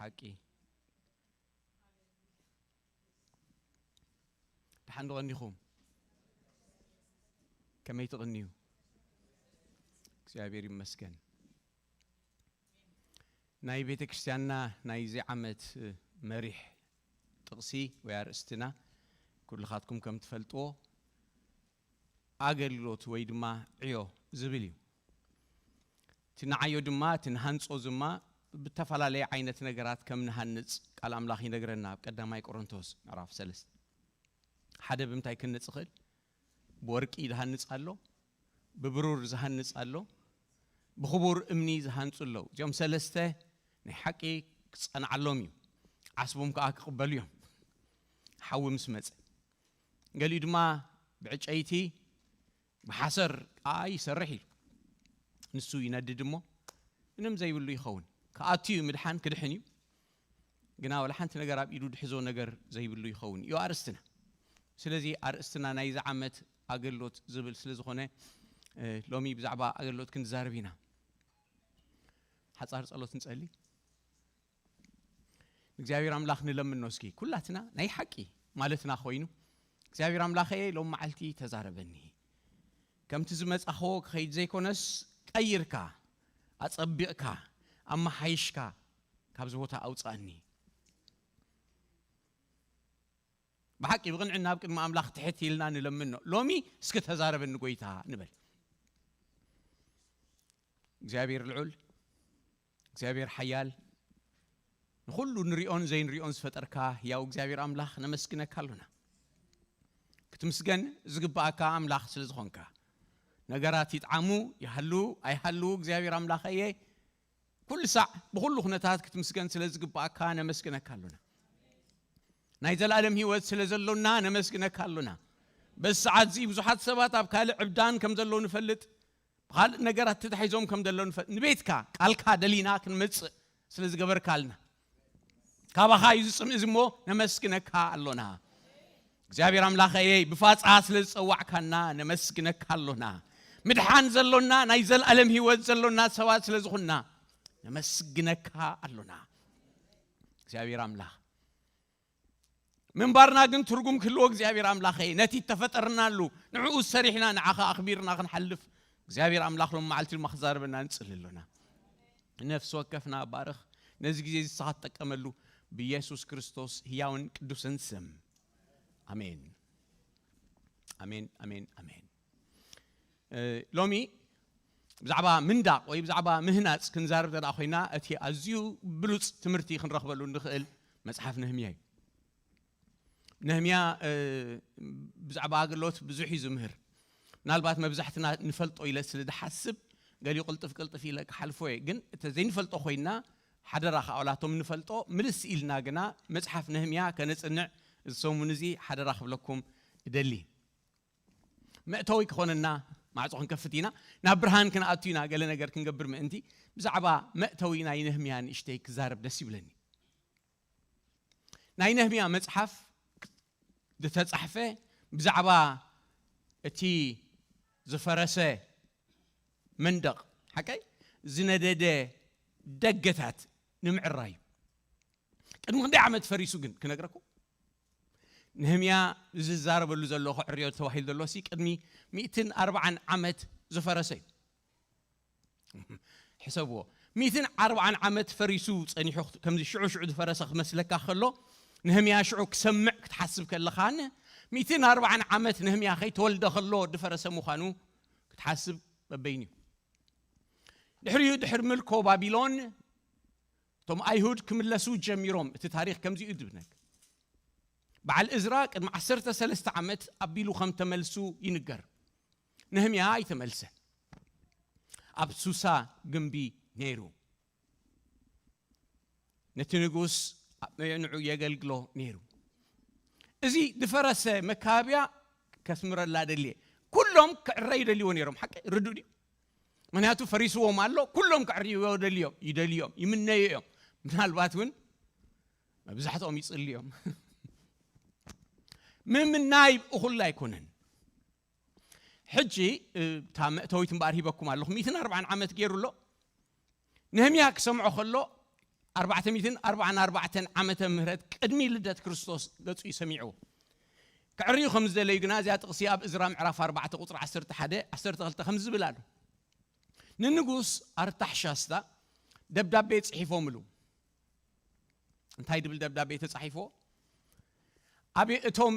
ሓቂ። ደሓን ዶ ቀኒኹም? ከመይ ትቕንዩ? እግዚኣብሔር ይመስገን። ናይ ቤተ ክርስቲያንና ናይዚ ዓመት መሪሕ ጥቕሲ ወይ ኣርእስትና ኩልኻትኩም ከም ትፈልጥዎ ኣገልግሎት ወይ ድማ ዕዮ ዝብል እዩ። እቲ ንዓዮ ድማ እቲ ንሃንጾ ድማ ብተፈላለየ ዓይነት ነገራት ከም ንሃንጽ ቃል ኣምላኽ ይነግረና። ኣብ ቀዳማይ ቆሮንቶስ ምዕራፍ ሰለስተ ሓደ ብምንታይ ክንጽ ይኽእል? ብወርቂ ዝሃንጽ ኣሎ፣ ብብሩር ዝሃንጽ ኣሎ፣ ብኽቡር እምኒ ዝሃንጹ ኣለዉ። እዚኦም ሰለስተ ናይ ሓቂ ክጸንዓሎም እዩ፣ ዓስቦም ከኣ ክቕበሉ እዮም። ሓዊ ምስ መጸ ገሊኡ ድማ ብዕጨይቲ ብሓሰር ከኣ ይሰርሕ ኢሉ። ንሱ ይነድድ እሞ ምንም ዘይብሉ ይኸውን። ክኣቱ እዩ ምድሓን፣ ክድሕን እዩ። ግና ወላ ሓንቲ ነገር ኣብ ኢዱ ድሕዞ ነገር ዘይብሉ ይኸውን እዩ ኣርእስትና። ስለዚ ኣርእስትና ናይዚ ዓመት ኣገልግሎት ዝብል ስለ ዝኾነ እ፣ ሎሚ ብዛዕባ ኣገልግሎት ክንዛረብ ኢና። ሓጻር ጸሎት ንጸሊ። እግዚኣብሔር ኣምላኽ ንለምኖ እስኪ ኩላትና ናይ ሓቂ ማለትና ኮይኑ፣ እግዚኣብሔር ኣምላኸየ ሎም መዓልቲ ተዛረበኒ፣ ከምቲ ዝመጻኸዎ ክኸይድ ዘይኮነስ ቀይርካ ኣጸቢቕካ ኣመሓይሽካ ካብዚ ቦታ ኣውፅኣኒ። ብሓቂ ብቕንዕና ኣብ ቅድሚ ኣምላኽ ትሕት ኢልና ንለምኖ። ሎሚ እስኪ ተዛረበኒ ጎይታ ንበል። እግዚኣብሔር ልዑል፣ እግዚኣብሔር ሓያል፣ ንኹሉ ንሪኦን ዘይንሪኦን ዝፈጠርካ ህያው እግዚኣብሔር ኣምላኽ ነመስግነካ ኣሎና። ክትምስገን ዝግብኣካ ኣምላኽ ስለ ዝኾንካ፣ ነገራት ይጥዓሙ ይሃሉ ኣይሃሉ እግዚኣብሔር ኣምላኸየ፣ ኩሉ ሳዕ ብኹሉ ኩነታት ክትምስገን ስለ ዝግብኣካ ነመስግነካ ኣሎና። ናይ ዘለኣለም ህይወት ስለ ዘሎና ነመስግነካ ኣሎና። በዚ ሰዓት እዚ ብዙሓት ሰባት ኣብ ካልእ ዕብዳን ከም ዘለዉ ንፈልጥ፣ ብኻልእ ነገራት ተታሒዞም ከም ዘለዉ ንፈልጥ፣ ንቤትካ ቃልካ ደሊና ክንመጽእ ስለ ዝገበርካልና ካባኻ እዩ ዝጽምእ እዚ እሞ ነመስግነካ ኣሎና። እግዚኣብሔር ኣምላኸየይ ብፋጻ ስለ ዝጸዋዕካና ነመስግነካ ኣሎና። ምድሓን ዘሎና ናይ ዘለኣለም ህይወት ዘሎና ሰባት ስለ ዝኾንና ነመስግነካ ኣሎና። እግዚኣብሔር ኣምላኽ ምንባርና ግን ትርጉም ክህልዎ እግዚኣብሔር ኣምላኸይ ነቲ እተፈጠርናሉ ንዕኡ ሰሪሕና ንዓኻ ኣኽቢርና ክንሓልፍ እግዚኣብሔር ኣምላኽ ሎም መዓልቲ ድማ ክዛረበና ንጽሊ ኣሎና። ነፍሲ ወከፍና ባርኽ። ነዚ ግዜ እዚ ንስኻ ትጠቀመሉ ብኢየሱስ ክርስቶስ ህያውን ቅዱስን ስም ኣሜን። ኣሜን ኣሜን ኣሜን። እ፣ ሎሚ ብዛዕባ ምንዳቕ ወይ ብዛዕባ ምህናጽ ክንዛረብ እንተ ደኣ ኮይና እቲ ኣዝዩ ብሉጽ ትምህርቲ ክንረኽበሉ እንኽእል መጽሓፍ ነህምያ እዩ። ነህምያ እ፣ ብዛዕባ ኣገልግሎት ብዙሕ እዩ ዝምህር። ምናልባት መብዛሕትና ንፈልጦ ኢለ ስለ ዝሓስብ ገሊኡ ቅልጥፍ ቅልጥፍ ኢለ ክሓልፎ እየ። ግን እቲ ዘይንፈልጦ ኮይና ሓደራ ከኣ ዋላቶም ንፈልጦ ምልስ ኢልና ግና መጽሓፍ ነህምያ ከነጽንዕ እዚ ሰሙን እዚ ሓደራ ክብለኩም እደሊ። መእተዊ ክኾነና ማዕጾ ክንከፍት ኢና፣ ናብ ብርሃን ክንኣቱ ኢና፣ ገለ ነገር ክንገብር ምእንቲ ብዛዕባ መእተዊ ናይ ነህምያ ንእሽተይ ክዛረብ ደስ ይብለኒ። ናይ ነህምያ መጽሓፍ ዝተጻሕፈ ብዛዕባ እቲ ዝፈረሰ መንደቕ ሓቀይ ዝነደደ ደገታት ንምዕራይ እዩ። ቅድሚ ክንደይ ዓመት ፈሪሱ ግን ክነግረኩም። ነህምያ ዝዛረበሉ ዘሎ ክዕርዮ ተባሂሉ ዘሎ ሲ ቅድሚ ሚእትን ኣርባዓን ዓመት ዝፈረሰ እዩ። ሕሰብዎ። ሚእትን ኣርባዓን ዓመት ፈሪሱ ጸኒሑ ከምዚ ሽዑ ሽዑ ዝፈረሰ ክመስለካ ከሎ ነህምያ ሽዑ ክሰምዕ ክትሓስብ ከለኻን ሚእትን ኣርባዓን ዓመት ነህምያ ከይተወልደ ከሎ ዝፈረሰ ምዃኑ ክትሓስብ በበይኑ እዩ። ድሕሪኡ ድሕሪ ምልኮ ባቢሎን እቶም ኣይሁድ ክምለሱ ጀሚሮም። እቲ ታሪኽ ከምዚኡ ድብነግ በዓል እዝራ ቅድሚ ዓሰርተ ሰለስተ ዓመት ኣቢሉ ከም ተመልሱ ይንገር። ነህምያ ኣይተመልሰ። ኣብ ሱሳ ግንቢ ነይሩ። ነቲ ንጉስ ንዑ የገልግሎ ነይሩ። እዚ ዝፈረሰ መካብያ ከስምረላ ደልየ። ኩሎም ክዕረዩ ደልዎ ነይሮም። ሓቂ ርዱእ ድዩ? ምክንያቱ ፈሪስዎም ኣሎ። ኩሎም ክዕርይዎ ደልዮም ይደልዮም ይምነዩ እዮም። ምናልባት እውን መብዛሕትኦም ይጽልዮም። ምምናይ እኹል ኣይኮነን። ሕጂ እታ መእተዊት እምበኣር ሂበኩም ኣለኹ። ሚእትን ኣርባዓን ዓመት ገይሩ ኣሎ። ነህምያ ክሰምዖ ከሎ ኣርባዕተ ሚእትን ኣርባዓን ኣርባዕተን ዓመተ ምህረት ቅድሚ ልደት ክርስቶስ ገጹ እዩ ሰሚዕዎ። ከዕርዩ ከም ዝደለዩ ግና እዚኣ ጥቕሲ ኣብ እዝራ ምዕራፍ ኣርባዕተ ቁጽሪ ዓሰርተ ሓደ፣ ዓሰርተ ክልተ ከም ዝብል ኣሎ። ንንጉስ ኣርታሕሻስታ ደብዳቤ ጽሒፎምሉ። እንታይ ድብል ደብዳቤ ተጻሒፎ? ኣብ እቶም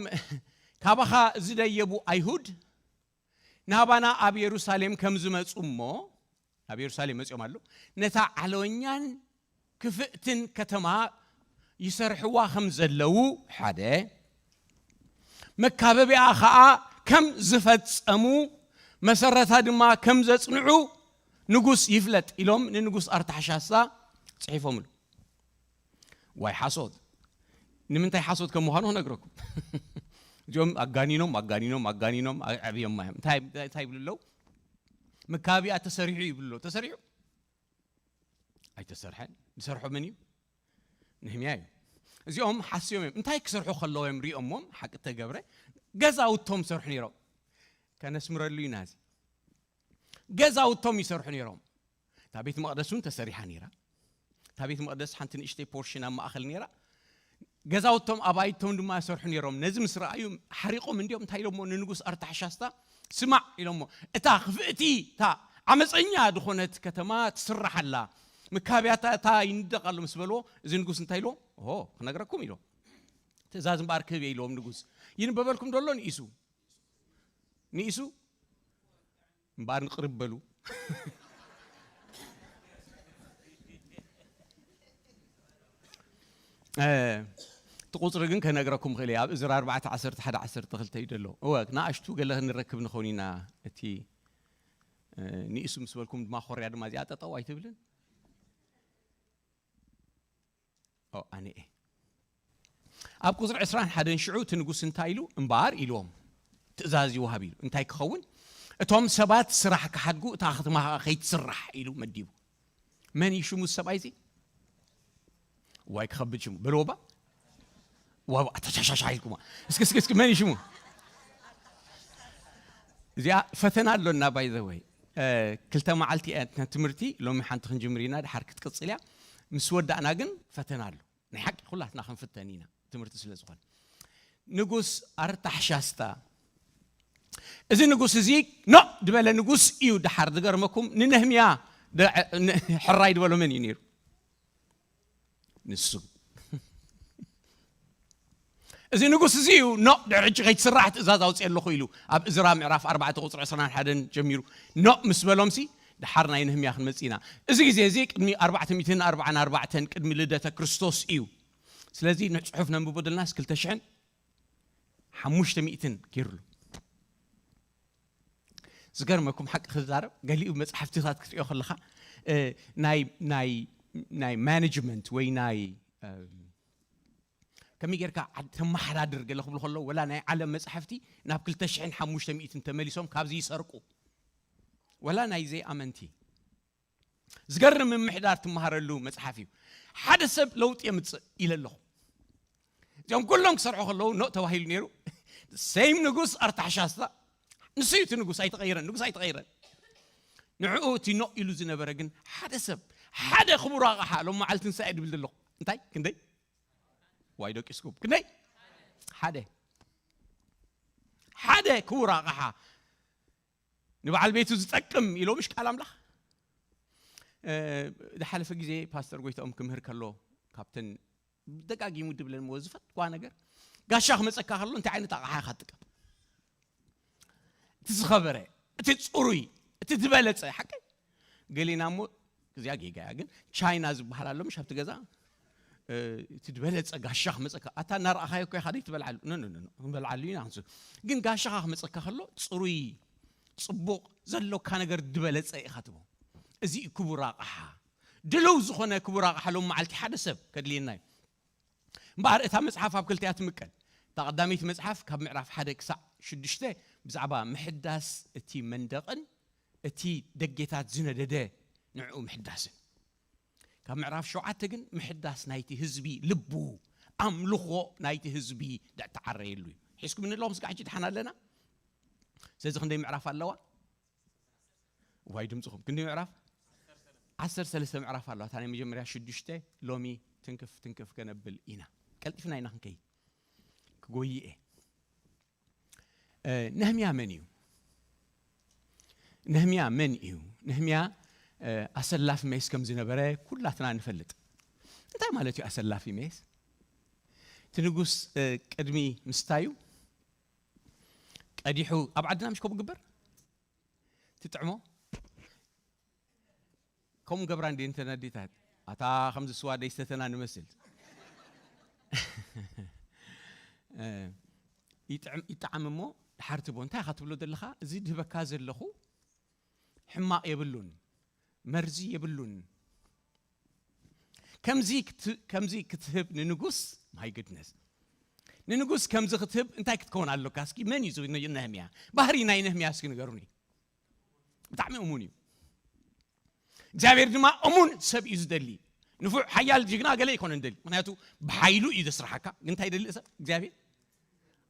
ካባኻ ዝደየቡ ኣይሁድ ናባና ኣብ የሩሳሌም ከም ዝመጹ እሞ፣ ናብ የሩሳሌም መጺኦም ኣሎ፣ ነታ ዓለወኛን ክፍእትን ከተማ ይሰርሕዋ ከም ዘለዉ ሓደ፣ መካበቢያ ኸኣ ከም ዝፈጸሙ፣ መሰረታ ድማ ከም ዘጽንዑ ንጉስ ይፍለጥ ኢሎም ንንጉስ ኣርታሕሻስታ ጽሒፎምሉ። ዋይ ሓሶት! ንምንታይ ሓሶት ከም ምዃኑ ክነግረኩም። እዚኦም ኣጋኒኖም ኣጋኒኖም ኣጋኒኖም ኣዕብዮማ እዮም። እንታይ እንታይ እንታይ ይብሉ ኣለዉ? መካበቢያ ተሰሪሑ ይብሉ ኣለዉ። ተሰሪሑ? ኣይተሰርሐን። ዝሰርሖ መን እዩ? ነህምያ እዩ። እዚኦም ሓስዮም እዮም። እንታይ ክሰርሑ ከለዉ እዮም ሪኦሞም? ሓቂ ተገብረ ገዛውቶም ሰርሑ ነይሮም። ከነስምረሉ ኢና እዚ። ገዛውቶም ይሰርሑ ነይሮም። እታ ቤት መቕደስ እውን ተሰሪሓ ነይራ። እታ ቤት መቕደስ ሓንቲ ንእሽተይ ፖርሽን ኣብ ማእኸል ነይራ። ገዛውቶም ኣባይቶም ድማ ይሰርሑ ነይሮም። ነዚ ምስ ረኣዩ ሓሪቖም እንዲኦም እንታይ ኢሎሞ ንንጉስ ኣርታሕሻስታ? ስማዕ ኢሎሞ፣ እታ ክፍእቲ፣ እታ ዓመፀኛ ዝኾነት ከተማ ትስራሕ ኣላ፣ መካብያታ እታ ይንደቕ ኣሎ ምስ በልዎ፣ እዚ ንጉስ እንታይ ኢልዎ? ኦ ክነግረኩም ኢልዎ። ትእዛዝ እምበኣር ክህብ እየ ኢልዎም ንጉስ። ይንበበልኩም ደሎ ንኢሱ ንኢሱ እምበኣር ንቕርብ በሉ። እቲ ቁፅሪ ግን ከነግረኩም ክእል እየ። ኣብ እዝራ ኣርባዕተ ዓሰርተ ሓደ ዓሰርተ ክልተ እዩ ዘሎ። እወ ንኣሽቱ ገለ ክንረክብ ንኸውን ኢና። እቲ ንኢሱ ምስ በልኩም ድማ ኮርያ ድማ እዚኣ ጠጠው ኣይትብልን። ኣነ እየ። ኣብ ቁፅሪ ዕስራን ሓደን ሽዑ እቲ ንጉስ እንታይ ኢሉ? እምበኣር ኢልዎም ትእዛዝ ይወሃብ ኢሉ። እንታይ ክኸውን? እቶም ሰባት ስራሕ ክሓድጉ እታ ከተማ ከኣ ከይትስራሕ ኢሉ መዲቡ። መን እዩ ሽሙ እዚ ሰብኣይ እዚ? ዋይ ክኸብድ ሽሙ በልዎ ባ። ዋው ኣተሻሻሻ ኢልኩማ። እስኪ እስኪ እስኪ መን እዩ ሽሙ? እዚኣ ፈተና ኣሎና ባይ ዘ ወይ። ክልተ መዓልቲ እያ እታ ትምህርቲ። ሎሚ ሓንቲ ክንጅምር ኢና፣ ድሓር ክትቅፅል እያ። ምስ ወዳእና ግን ፈተና ኣሎ። ናይ ሓቂ ኩላትና ክንፍተን ኢና ትምህርቲ ስለ ዝኾነ። ንጉስ ኣርታሕሻስታ፣ እዚ ንጉስ እዚ ኖእ ዝበለ ንጉስ እዩ። ድሓር ዝገርመኩም ንነህምያ ሕራይ ዝበሎ መን እዩ ነይሩ? ንሱ። እዚ ንጉስ እዚ እዩ ኖእ ድሕሪ ሕጂ ከይትስራሕ ትእዛዝ ኣውፅእ ኣለኹ ኢሉ ኣብ እዝራ ምዕራፍ ኣርባዕተ ቁፅሪ ዕስራን ሓደን ጀሚሩ ኖእ ምስ በሎምሲ፣ ድሓር ናይ ነህምያ ክንመጽእ ኢና። እዚ ግዜ እዚ ቅድሚ ኣርባዕተ ሚእትን ኣርባዓን ኣርባዕተን ቅድሚ ልደተ ክርስቶስ እዩ። ስለዚ ንጽሑፍ ነንብቦ ደልናስ ክልተ ሽሕን ሓሙሽተ ሚእትን ገይሩሉ። ዝገርመኩም ሓቂ ክዛረብ፣ ገሊኡ መጽሓፍትታት ክትሪኦ ከለኻ፣ እ፣ ናይ፣ ናይ፣ ናይ ማኔጅመንት ወይ ናይ፣ እ፣ ከመይ ጌርካ ዓድ-፣ ተመሓዳድር ገለ ክብሉ ከለዉ፣ ወላ ናይ ዓለም መጻሕፍቲ ናብ ክልተ ሽሕን ሓሙሽተ ሚእትን ተመሊሶም ካብዚ ይሰርቁ። ወላ ናይ ዘይኣመንቲ። ዝገርም ምምሕዳር ትመሃረሉ መጽሓፍ እዩ። ሓደ ሰብ ለውጢ የምጽእ ኢለ ኣለኹ። እዚኦም ኩሎም ክሰርሑ ከለዉ ኖእ ተባሂሉ ነይሩ። ሴም ንጉስ ኣርታሕሻስታ፣ ንሱ እዩ እቲ ንጉስ፣ ኣይተቐይረን፣ ንጉስ ኣይተቐይረን። ንዕኡ እቲ ኖእ ኢሉ ዝነበረ ግን ሓደ ሰብ፣ ሓደ ክቡር ኣቕሓ፣ ሎም መዓልቲ ንሳ እየ ድብል ዘለኹ። እንታይ? ክንደይ? ዋይ ደቂስኩም። ክንደይ? ሓደ። ሓደ ክቡር ኣቕሓ ንበዓል ቤቱ ዝጠቅም ኢሎ ምሽ ቃል ኣምላኽ። እ፣ ዝሓለፈ ግዜ ፓስተር ጎይታኦም ክምህር ከሎ ካብተን ደጋጊሙ ድብለን እሞ ዝፈትዋ ነገር፣ ጋሻ ክመጸካ ከሎ እንታይ ዓይነት ኣቕሓ ኢኻ ትጥቀም? እቲ ዝኸበረ፣ እቲ ጽሩይ፣ እቲ ዝበለጸ፣ ሓቀይ? ገሌና እሞ እዚኣ ጌጋ እያ፣ ግን ቻይና ዝበሃል ኣሎ ምሽ ኣብቲ ገዛ፣ እ፣ እቲ ዝበለጸ ጋሻ ክመጸካ፣ ኣታ እናረኣኻዮ እኮ ኢኻ ደይ ትበልዓሉ። ኖ፣ ኖ፣ ኖ፣ ኖ፣ ክንበልዓሉ ኢና ክንሱ። ግን ጋሻኻ ክመጸካ ከሎ ጽሩይ፣ ጽቡቕ፣ ዘሎካ ነገር ዝበለጸ ኢኻ ትቦ። እዚ እዩ ክቡር ኣቕሓ። ድልው ዝኾነ ክቡር ኣቕሓ ሎም መዓልቲ ሓደ ሰብ ከድልየና እዩ። እምበኣር እታ መጽሓፍ ኣብ ክልተ እያ ትምቀል። እታ ቀዳመይቲ መጽሓፍ ካብ ምዕራፍ ሓደ ክሳዕ ሽዱሽተ ብዛዕባ ምሕዳስ እቲ መንደቕን እቲ ደጌታት ዝነደደ ንዕኡ ምሕዳስን። ካብ ምዕራፍ ሸውዓተ ግን ምሕዳስ ናይቲ ህዝቢ ልቡ፣ ኣምልኾ ናይቲ ህዝቢ ደዕተዓረየሉ እዩ። ሒዝኩም ንለኹም ስጋዕ ሕጂ ድሓን ኣለና። ስለዚ ክንደይ ምዕራፍ ኣለዋ? ዋይ ድምፅኹም። ክንደይ ምዕራፍ? ዓሰርተ ሰለስተ ምዕራፍ ኣለዋ። እታ ናይ መጀመርያ ሽዱሽተ ሎሚ ትንክፍ ትንክፍ ከነብል ኢና። ቀልጢፍና ኢና ክንከይድ። ክጎይኤ። ነህምያ መን እዩ? ነህምያ መን እዩ? ነህምያ ኣሰላፊ ሜስ ከም ዝነበረ ኩላትና ንፈልጥ። እንታይ ማለት እዩ ኣሰላፊ ሜስ? እቲ ንጉስ ቅድሚ ምስታዩ ቀዲሑ፣ ኣብ ዓድና ምሽ ከምኡ ግበር ትጥዕሞ። ከምኡ ገብራ እንዲ እንተን ኣዴታት ኣታ ከምዚ ስዋ ደይሰተና ንመስል። ይጥዕም ይጣዓም እሞ ድሓር ትቦ እንታይ ኢኻ ትብሎ ዘለኻ? እዚ ድህበካ ዘለኹ ሕማቕ የብሉን፣ መርዚ የብሉን። ከምዚ ክት- ከምዚ ክትህብ ንንጉስ ማይ ግድነስ ንንጉስ ከምዚ ክትህብ እንታይ ክትከውን ኣለካ? እስኪ መን እዩ እዚ ነህምያ? ባህሪ ናይ ነህምያ እስኪ ንገሩኒ። ብጣዕሚ እሙን እዩ። እግዚኣብሔር ድማ እሙን ሰብ እዩ ዝደሊ። ንፉዕ ሓያል ጅግና ገለ ይኮነ ንደሊ፣ ምክንያቱ ብሓይሉ እዩ ዘስርሓካ። ግን እንታይ ይደሊ ሰብ እግዚኣብሔር?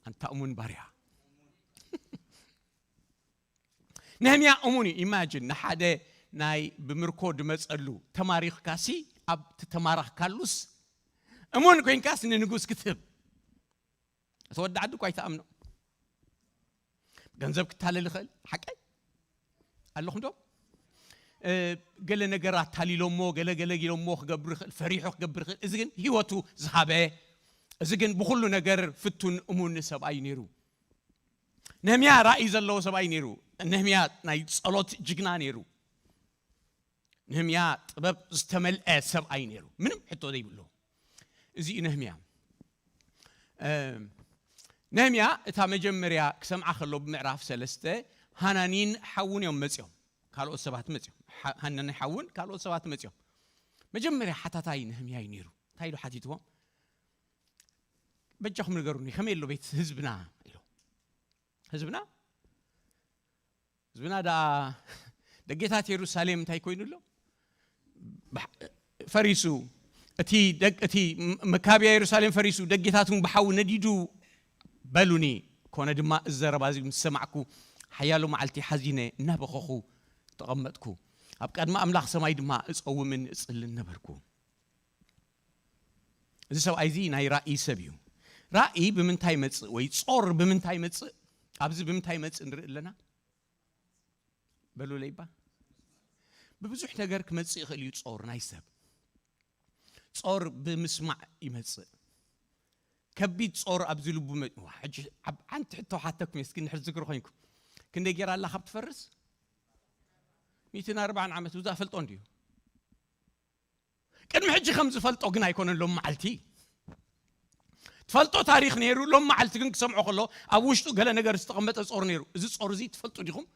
ኣንታ እሙን ባርያ። ነህምያ እሙን እዩ። ኢማጅን ንሓደ ናይ ብምርኮ ድመፀሉ ተማሪኽካሲ ኣብ ተማረኽካሉስ እሙን ኮይንካስ ንንጉስ ክትህብ እቲ ወዲ ዓዲ እኳ ኣይተኣምኖ። ገንዘብ ክታለል ይኽእል ሓቀይ ኣለኹም ዶ? ገለ ነገር ኣታሊሎሞ ገለ ገለ ኢሎሞ ክገብር ይኽእል፣ ፈሪሑ ክገብር ይኽእል። እዚ ግን ህይወቱ ዝሃበ፣ እዚ ግን ብኩሉ ነገር ፍቱን እሙን ሰብኣይ ነይሩ። ነህምያ ራእይ ዘለዎ ሰብኣይ ነይሩ። ነህምያ ናይ ጸሎት ጅግና ነይሩ። ነህምያ ጥበብ ዝተመልአ ሰብኣይ ነይሩ፣ ምንም ሕቶ ዘይብሉ። እዚ እዩ ነህምያ። ነህምያ እታ መጀመርያ ክሰምዓ ከሎ ብምዕራፍ ሰለስተ ሃናኒን ሓውን እዮም መፅኦም። ካልኦት ሰባት መፅኦም። ሃናኒ ሓውን ካልኦት ሰባት መፅኦም። መጀመርያ ሓታታይ ነህምያ እዩ ነይሩ። እንታይ ኢሉ ሓቲትዎም? በጃኹም ንገሩኒ፣ ከመይ ኣሎ ቤት ህዝብና ኢሉ። ህዝብና ህዝብና ደኣ ደጌታት የሩሳሌም እንታይ ኮይኑ ኣሎ? ፈሪሱ። እቲ መካብያ የሩሳሌም ፈሪሱ፣ ደጌታት እውን ብሓዊ ነዲዱ በሉኒ። ኮነ ድማ እዚ ዘረባ እዚ ምስ ሰማዕኩ ሓያሎ መዓልቲ ሓዚነ እናበኸኹ ተቐመጥኩ። ኣብ ቀድሚ ኣምላኽ ሰማይ ድማ እጸውምን እጽልን ነበርኩ። እዚ ሰብኣይ እዚ ናይ ራእይ ሰብ እዩ። ራእይ ብምንታይ መጽእ ወይ ጾር ብምንታይ መጽእ? ኣብዚ ብምንታይ መጽእ ንርኢ ኣለና? በሉለይባ። ብብዙሕ ነገር ክመጽእ ይኽእል እዩ ጾር ናይ ሰብ። ጾር ብምስማዕ ይመጽእ። ከቢድ ጾር ኣብዚ ልቡ መ- ዋ፣ ሕጂ ዓብ- ሓንቲ ሕቶ ሓተኩም እስኪ ንድሕር ዝክሪ ኮይንኩም። ክንደይ ጌራ ኣላ ካብ ትፈርስ? ሚእትን ኣርባዓን ዓመት ብዙ ኣፈልጦ እንድዩ። ቅድሚ ሕጂ ከም ዝፈልጦ ግን ኣይኮነን ሎም መዓልቲ ትፈልጦ ታሪኽ ነይሩ። ሎም መዓልቲ ግን ክሰምዖ ከሎ ኣብ ውሽጡ ገለ ነገር ዝተቐመጠ ጾር ነይሩ። እዚ ጾር እዚ ትፈልጡ ዲኹም?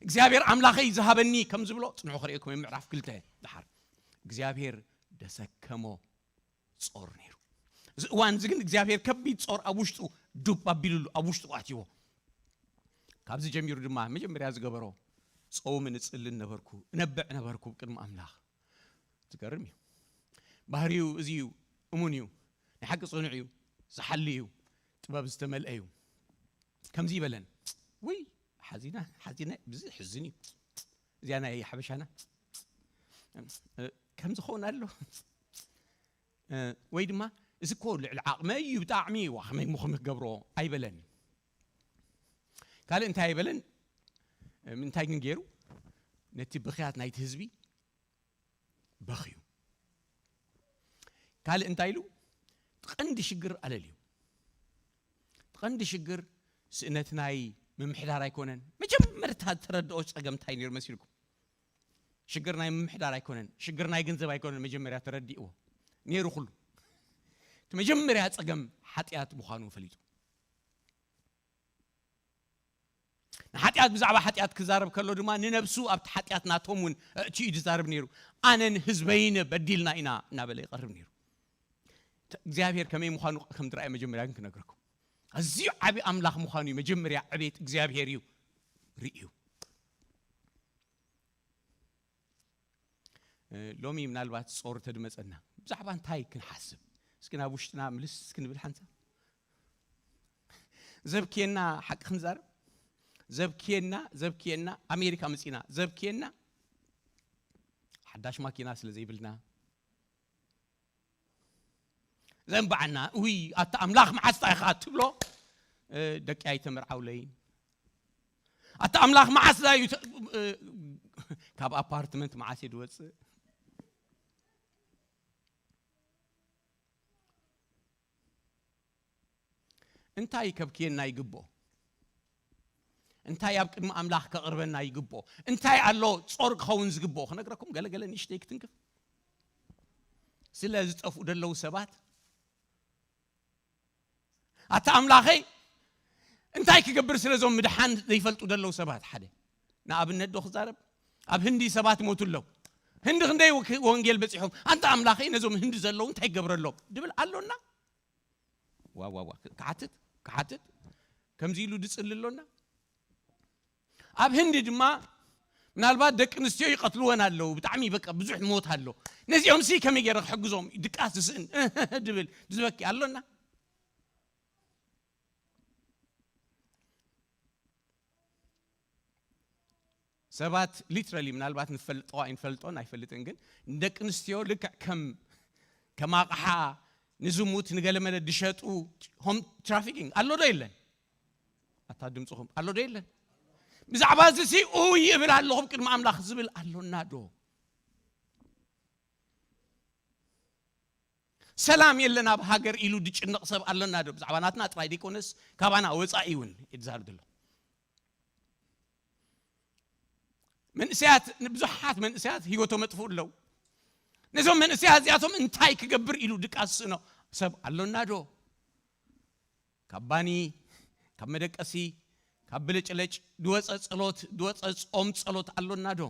እግዚኣብሔር ኣምላኸይ ዝሃበኒ ከም ዝብሎ ጽንሑ ክርእየኩም ምዕራፍ ክልተ ድሓር እግዚኣብሔር ደሰከሞ ጾር ነይሩ። እዚ እዋን እዚ ግን እግዚኣብሔር ከቢድ ጾር ኣብ ውሽጡ ዱብ ኣቢሉሉ ኣብ ውሽጡ ኣትይዎ። ካብዚ ጀሚሩ ድማ መጀመርያ ዝገበሮ ጸውምን እጽልን ነበርኩ፣ እነብዕ ነበርኩ ቅድሚ ኣምላኽ። ዝገርም እዩ። ባህሪኡ እዚ እዩ፣ እሙን እዩ፣ ናይ ሓቂ ጽኑዕ እዩ፣ ዝሓሊ እዩ፣ ጥበብ ዝተመልአ እዩ። ከምዚ ይበለን፣ ውይ ሓዚና ሓዚና ብዚ ሕዝን እዩ፣ እዚኣ ናይ ሓበሻና ከምዚ ኸውን ኣሎ። ወይ ድማ እዚ እኮ ልዕሊ ዓቕመይ እዩ ብጣዕሚ ዋ ከመይ ምኹም ክገብሮ ኣይበለን። ካልእ እንታይ ኣይበለን። ምንታይ ግን ገይሩ ነቲ ብኽያት ናይቲ ህዝቢ በኽዩ። ካልእ እንታይ ኢሉ? እቲ ቀንዲ ሽግር ኣለልዩ። እቲ ቀንዲ ሽግር ስእነት ናይ ምምሕዳር ኣይኮነን። መጀመርታ ተረድኦ ጸገም እንታይ ነይሩ መሲልኩም? ሽግር ናይ ምምሕዳር ኣይኮነን፣ ሽግር ናይ ገንዘብ ኣይኮነን። መጀመርያ ተረዲእዎ ነይሩ ኩሉ። እቲ መጀመርያ ጸገም ሓጢኣት ምዃኑ ፈሊጡ። ንሓጢኣት ብዛዕባ ሓጢኣት ክዛረብ ከሎ ድማ ንነብሱ ኣብቲ ሓጢኣት ናቶም እውን እእትዩ እዩ ዝዛረብ ነይሩ። ኣነን ህዝበይን በዲልና ኢና እናበለ ይቐርብ ነይሩ። እግዚኣብሔር ከመይ ምዃኑ ከም ዝረኣየ መጀመርያ ግን ክነግረኩም። ኣዝዩ ዓቢ ኣምላኽ ምዃኑ እዩ መጀመርያ ዕቤት እግዚኣብሔር እዩ ርእዩ። ሎሚ ምናልባት ጾር ተድመጸና ብዛዕባ እንታይ ክንሓስብ? እስኪ ናብ ውሽጥና ምልስ ክንብል ሓንሳብ። ዘብክየና ሓቂ ክንዛረብ? ዘብክየና፣ ዘብክየና፣ ኣሜሪካ መጺና፣ ዘብክየና። ሓዳሽ ማኪና ስለ ዘይብልና ዘንባዓና። ውይ ኣታ ኣምላኽ መዓስታ ኢኻ ትብሎ። ደቂ ኣይተመርዓውለይን። ኣታ ኣምላኽ መዓስታ እዩ ተ- ካብ ኣፓርትመንት መዓስ እየ ድወፅእ? እንታይ ከብክየና ይግብኦ? እንታይ ኣብ ቅድሚ ኣምላኽ ከቕርበና ይግብኦ? እንታይ ኣሎ ጾር ክኸውን ዝግብኦ? ክነግረኩም ገለ ገለ ንእሽተይ ክትንክፍ። ስለ ዝጠፍኡ ደለዉ ሰባት ኣታ ኣምላኸይ እንታይ ክገብር ስለ ዞም ምድሓን ዘይፈልጡ ደለዉ ሰባት ሓደ ንኣብነት ዶ ክዛረብ ኣብ ህንዲ ሰባት ሞቱ ኣለዉ። ህንዲ ክንደይ ወክ- ወንጌል በፂሖም ኣንታ ኣምላኸይ ነዞም ህንዲ ዘለዉ እንታይ ይገብረሎም ድብል ኣሎና። ዋዋዋ ክሓትት ክሓትት ከምዚ ኢሉ ድፅሊ ኣሎና። ኣብ ህንዲ ድማ ምናልባት ደቂ ኣንስትዮ ይቐትልወን ኣለዉ። ብጣዕሚ በቃ ብዙሕ ሞት ኣሎ። ነዚኦም ሲ ከመይ ገይረ ክሕግዞም ድቃስ ዝስእን ድብል ዝበኪ ኣሎና። ሰባት ሊትራሊ ምናልባት ንፈልጦ ኣይንፈልጦን ኣይፈልጥን ግን ንደቂ ኣንስትዮ ልክዕ ከም ከም ኣቕሓ ንዝሙት ንገለመለ ድሸጡ ሆም ትራፊኪንግ ኣሎ ዶ የለን? ኣታ ድምፅኹም ኣሎ ዶ የለን? ብዛዕባ እዚ ሲ ኡይ እብል ኣለኹም ቅድሚ ኣምላኽ ዝብል ኣሎና ዶ? ሰላም የለን ኣብ ሃገር ኢሉ ድጭነቕ ሰብ ኣሎና ዶ? ብዛዕባ ናትና ጥራይ ደይኮነስ ካባና ወፃኢ እውን ይዛረብ ዘሎ መንእሰያት ብዙሓት መንእሰያት ህይወቶም ኣጥፍኡ ኣለዉ። ነዞም መንእሰያት እዚኣቶም እንታይ ክገብር ኢሉ ድቃስ ዝስእኖ ሰብ ኣሎና ዶ? ካብ ባኒ ካብ መደቀሲ ካብ ብልጭለጭ ድወፀ ፀሎት ድወፀ ፆም ፀሎት ኣሎና ዶ?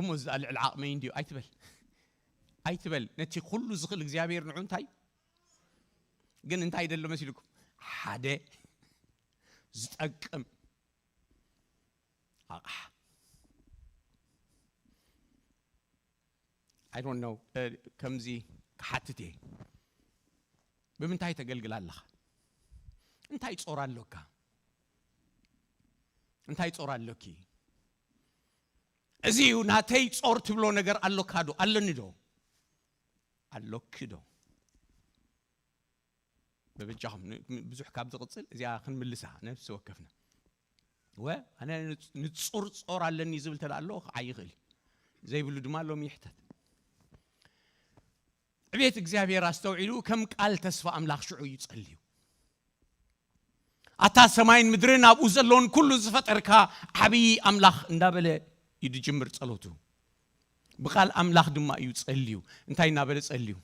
እሞ እዚ ልዕሊ ዓቕመይ እንድዩ ኣይትበል ኣይትበል። ነቲ ኩሉ ዝኽእል እግዚኣብሔር ንዑ እንታይ ግን እንታይ ደሎ መሲልኩም ሓደ ዝጠቅም ኣቕሓ I don't know ከምዚ ክሓትት እየ። ብምንታይ ተገልግል ኣለኻ? እንታይ ጾር ኣሎካ? እንታይ ጾር ኣሎኪ? እዚ እዩ ናተይ ጾር ትብሎ ነገር ኣሎካ ዶ ኣለኒ ዶ ኣሎኪ ዶ? በበጃኹም ብዙሕ ካብ ዝቕፅል እዚኣ ክንምልሳ ነፍሲ ወከፍና ወ ኣነ ንፁር ጾር ኣለኒ ዝብል ተዳ ኣሎ ከዓ ይኽእል ዘይብሉ ድማ ሎም ይሕተት። ዕቤት እግዚኣብሔር ኣስተውዒሉ ከም ቃል ተስፋ ኣምላኽ ሽዑ እዩ ጸልዩ። ኣታ ሰማይን ምድርን ኣብኡ ዘለውን ኩሉ ዝፈጠርካ ዓብዪ ኣምላኽ እንዳበለ እዩ ድጅምር ጸሎቱ። ብቓል ኣምላኽ ድማ እዩ ጸልዩ። እንታይ እናበለ ጸልዩ?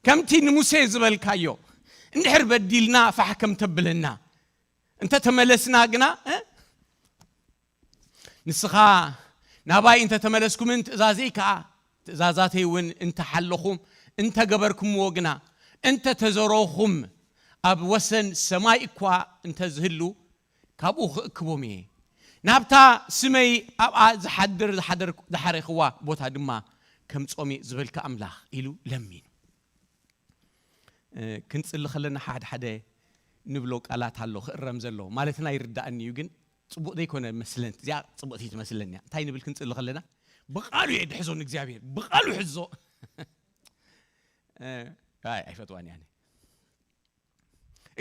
ከምቲ ንሙሴ ዝበልካዮ እንድሕር በዲልና ፋሕ ከም ተብለና እንተ ተመለስና ግና ንስኻ ናባይ እንተ ተመለስኩምን ትእዛዘይ ከኣ ትእዛዛተይ እውን እንተ ሓለኹም እንተ ገበርኩምዎ ግና እንተ ተዘረኹም ኣብ ወሰን ሰማይ እኳ እንተ ዝህሉ ካብኡ ክእክቦም እየ። ናብታ ስመይ ኣብኣ ዝሓድር ዝሓደርኩ- ዝሓረኽዋ ቦታ ድማ ከምጾም እየ ዝበልካ ኣምላኽ ኢሉ ለሚኑ። እ፣ ክንጽሊ ከለና ሓደ ሓደ ንብሎ ቃላት ኣሎ ክእረም ዘሎ ማለትና ይርዳእኒ እዩ፣ ግን ጽቡቕ ዘይኮነ መስለን እዚኣ ጽቡቕቲ ትመስለኒ እያ። እንታይ ንብል ክንጽሊ ከለና ብቃሉ እየ ድሕዞ ንእግዚኣብሔር ብቃሉ ሕዞ እ፣ ኣይ ኣይፈትዋን እያ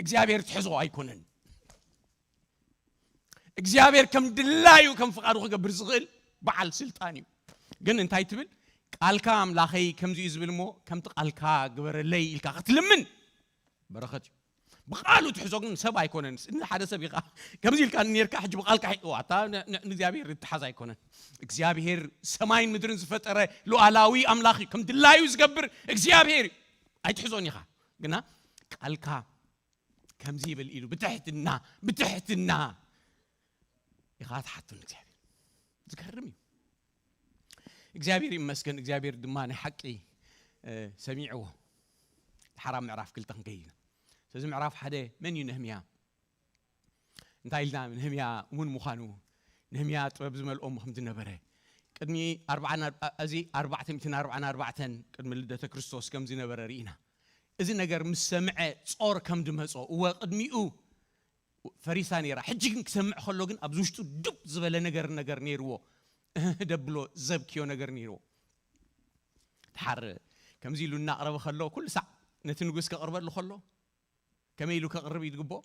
እግዚኣብሔር ትሕዞ ኣይኮነን። እግዚኣብሔር ከም ድላዩ ከም ፍቓዱ ክገብር ዝኽእል በዓል ስልጣን እዩ። ግን እንታይ ትብል? ቃልካ ኣምላኸይ ከምዚ እዩ ዝብል እሞ ከምቲ ቃልካ ግበረለይ ኢልካ ክትልምን በረኸት እዩ። ብቃሉ ትሕዞ ግን ሰብ ኣይኮነን። ንሓደ ሰብ ኢኻ ከምዚ ኢልካ ነርካ ሕጂ ብቃልካ ሒ- ዋ፣ ኣታ ን- ን- ንእግዚኣብሔር ይተሓዝ ኣይኮነን። እግዚኣብሔር ሰማይን ምድርን ዝፈጠረ ሉዓላዊ ኣምላኽ እዩ። ከም ድላዩ ዝገብር እግዚኣብሔር እዩ። ኣይትሕዞን ኢኻ ግና ቃልካ ከምዚ ይብል ኢሉ ብትሕትና ብትሕትና ኢኻ ትሓቱ ንእግዚኣብሔር። ዝገርም እዩ። እግዚኣብሔር ይመስገን። እግዚኣብሔር ድማ ናይ ሓቂ እ፣ ሰሚዕዎ። ሓራ ምዕራፍ ክልተ ክንከይድ ኢና። ስለዚ ምዕራፍ ሓደ መን እዩ ነህምያ? እንታይ ኢልና ነህምያ እውን ምዃኑ ነህምያ ጥበብ ዝመልኦም ከም ዝነበረ ቅድሚ ኣርባዓን ኣር- እዚ ኣርባዕተ ሚእትን ኣርባዓን ኣርባዕተን ቅድሚ ልደተ ክርስቶስ ከም ዝነበረ ርኢና። እዚ ነገር ምስ ሰምዐ ጾር ከም ዝመጾ እወ ቅድሚኡ ፈሪሳ ነይራ። ሕጂ ግን ክሰምዕ ከሎ ግን ኣብዚ ውሽጡ ድብ ዝበለ ነገር ነገር ነይርዎ። ደብሎ ዘብክዮ ነገር ነይርዎ። ድሓር ከምዚ ኢሉ እናቕረበ ከሎ፣ ኩሉ ሳዕ ነቲ ንጉስ ከቕርበሉ ከሎ፣ ከመይ ኢሉ ከቕርብ እዩ ዝግብኦ?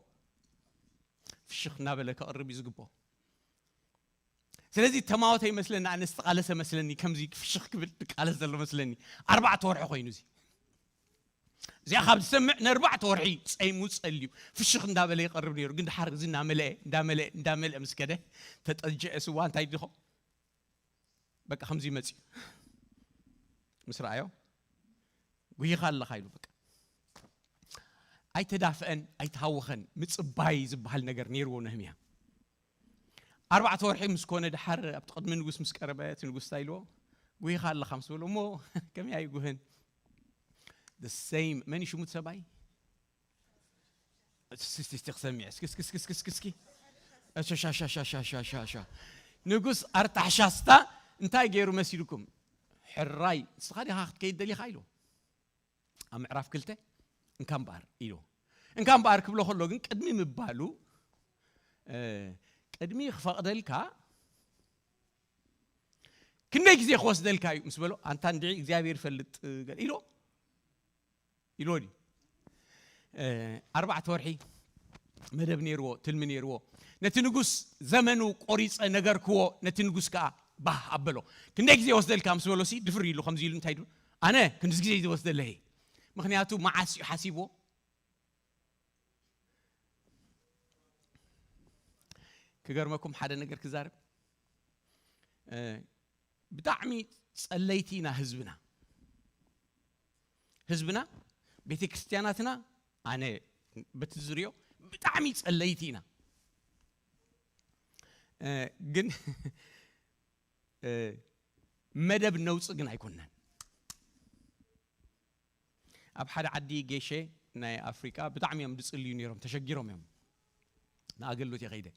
ፍሽኽ እናበለ ከቕርብ እዩ ዝግብኦ። ስለዚ ተማወተ ይመስለኒ፣ ኣነ ዝተቓለሰ መስለኒ፣ ከምዚ ፍሽኽ ክብል ዝቃለስ ዘሎ መስለኒ። ኣርባዕተ ወርሒ ኮይኑ እዚ እዚኣ ካብ ዝሰምዕ ንኣርባዕተ ወርሒ ጸይሙ ጸልዩ ፍሽኽ እንዳበለ ይቐርብ ነይሩ። ግን ድሓር እዚ እንዳመለአ እንዳመለአ እንዳመለአ ምስ ከደ፣ ተጠጀአ ስዋ እንታይ ዲኾ በቃ ከምዚ መጽዩ ምስ ረኣዮ፣ "ጉሂኻ ኣለኻ" ኢሉ። በቃ ኣይተዳፍአን ኣይተሃወኸን፣ ምጽባይ ዝበሃል ነገር ነይርዎ ነህምያ። ኣርባዕተ ወርሒ ምስ ኮነ ድሓር ኣብቲ ቅድሚ ንጉስ ምስ ቀረበ፣ እቲ ንጉስ እንታይ ኢልዎ? "ጉሂኻ ኣለኻ" ምስ በሎ፣ "እሞ ከመይ ኣይጉህን?" The same። መን እዩ ሽሙ እቲ ሰብኣይ? እስቲ፣ እስቲ፣ እስቲ ክሰምዕ። እስኪ፣ እስኪ፣ እስኪ፣ እስኪ፣ እስኪ፣ እስኪ። እሸሻሻሻሻሻሻሻ። ንጉስ ኣርታሕሻስታ እንታይ ገይሩ መሲልኩም? ሕራይ፣ ንስኻ ዲኻ ክትከይድ ደሊኻ ኢሉ። ኣብ ምዕራፍ ክልተ፣ "እንካ እምበኣር" ኢሉ። "እንካ እምበኣር" ክብሎ ከሎ ግን ቅድሚ ምባሉ፣ እ፣ ቅድሚ ክፈቕደልካ ክንደይ ግዜ ክወስደልካ እዩ ምስ በሎ፣ "ኣንታ እንድዒ እግዚኣብሔር ይፈልጥ" ገለ ኢሎ። ኢልዎ ድዩ? እ፣ ኣርባዕተ ወርሒ መደብ ነይርዎ፣ ትልሚ ነይርዎ። "ነቲ ንጉስ ዘመኑ ቆሪጸ ነገርክዎ፣ ነቲ ንጉስ ከኣ ባህ ኣበሎ። ክንደይ ግዜ ወስደልካ?" ምስ በሎ ሲ ድፍር ኢሉ ከምዚ ኢሉ እንታይ ኢሉ? "ኣነ ክንድዚ ግዜ እዩ ዝወስደለይ። ምኽንያቱ መዓስ እዩ ሓሲብዎ?" ክገርመኩም ሓደ ነገር ክዛረብ። እ፣ ብጣዕሚ ጸለይቲ ኢና ህዝብና። ህዝብና፣ ቤተ ክርስቲያናትና፣ ኣነ በቲ ዝሪኦ ብጣዕሚ ጸለይቲ ኢና። እ፣ ግን፣ እ፣ መደብ ነውጽእ ግን ኣይኮንናን። ኣብ ሓደ ዓዲ ጌሸ ናይ ኣፍሪቃ ብጣዕሚ እዮም ዝጽልዩ ነይሮም፣ ተሸጊሮም እዮም። ንኣገልግሎት እየ ከይደ።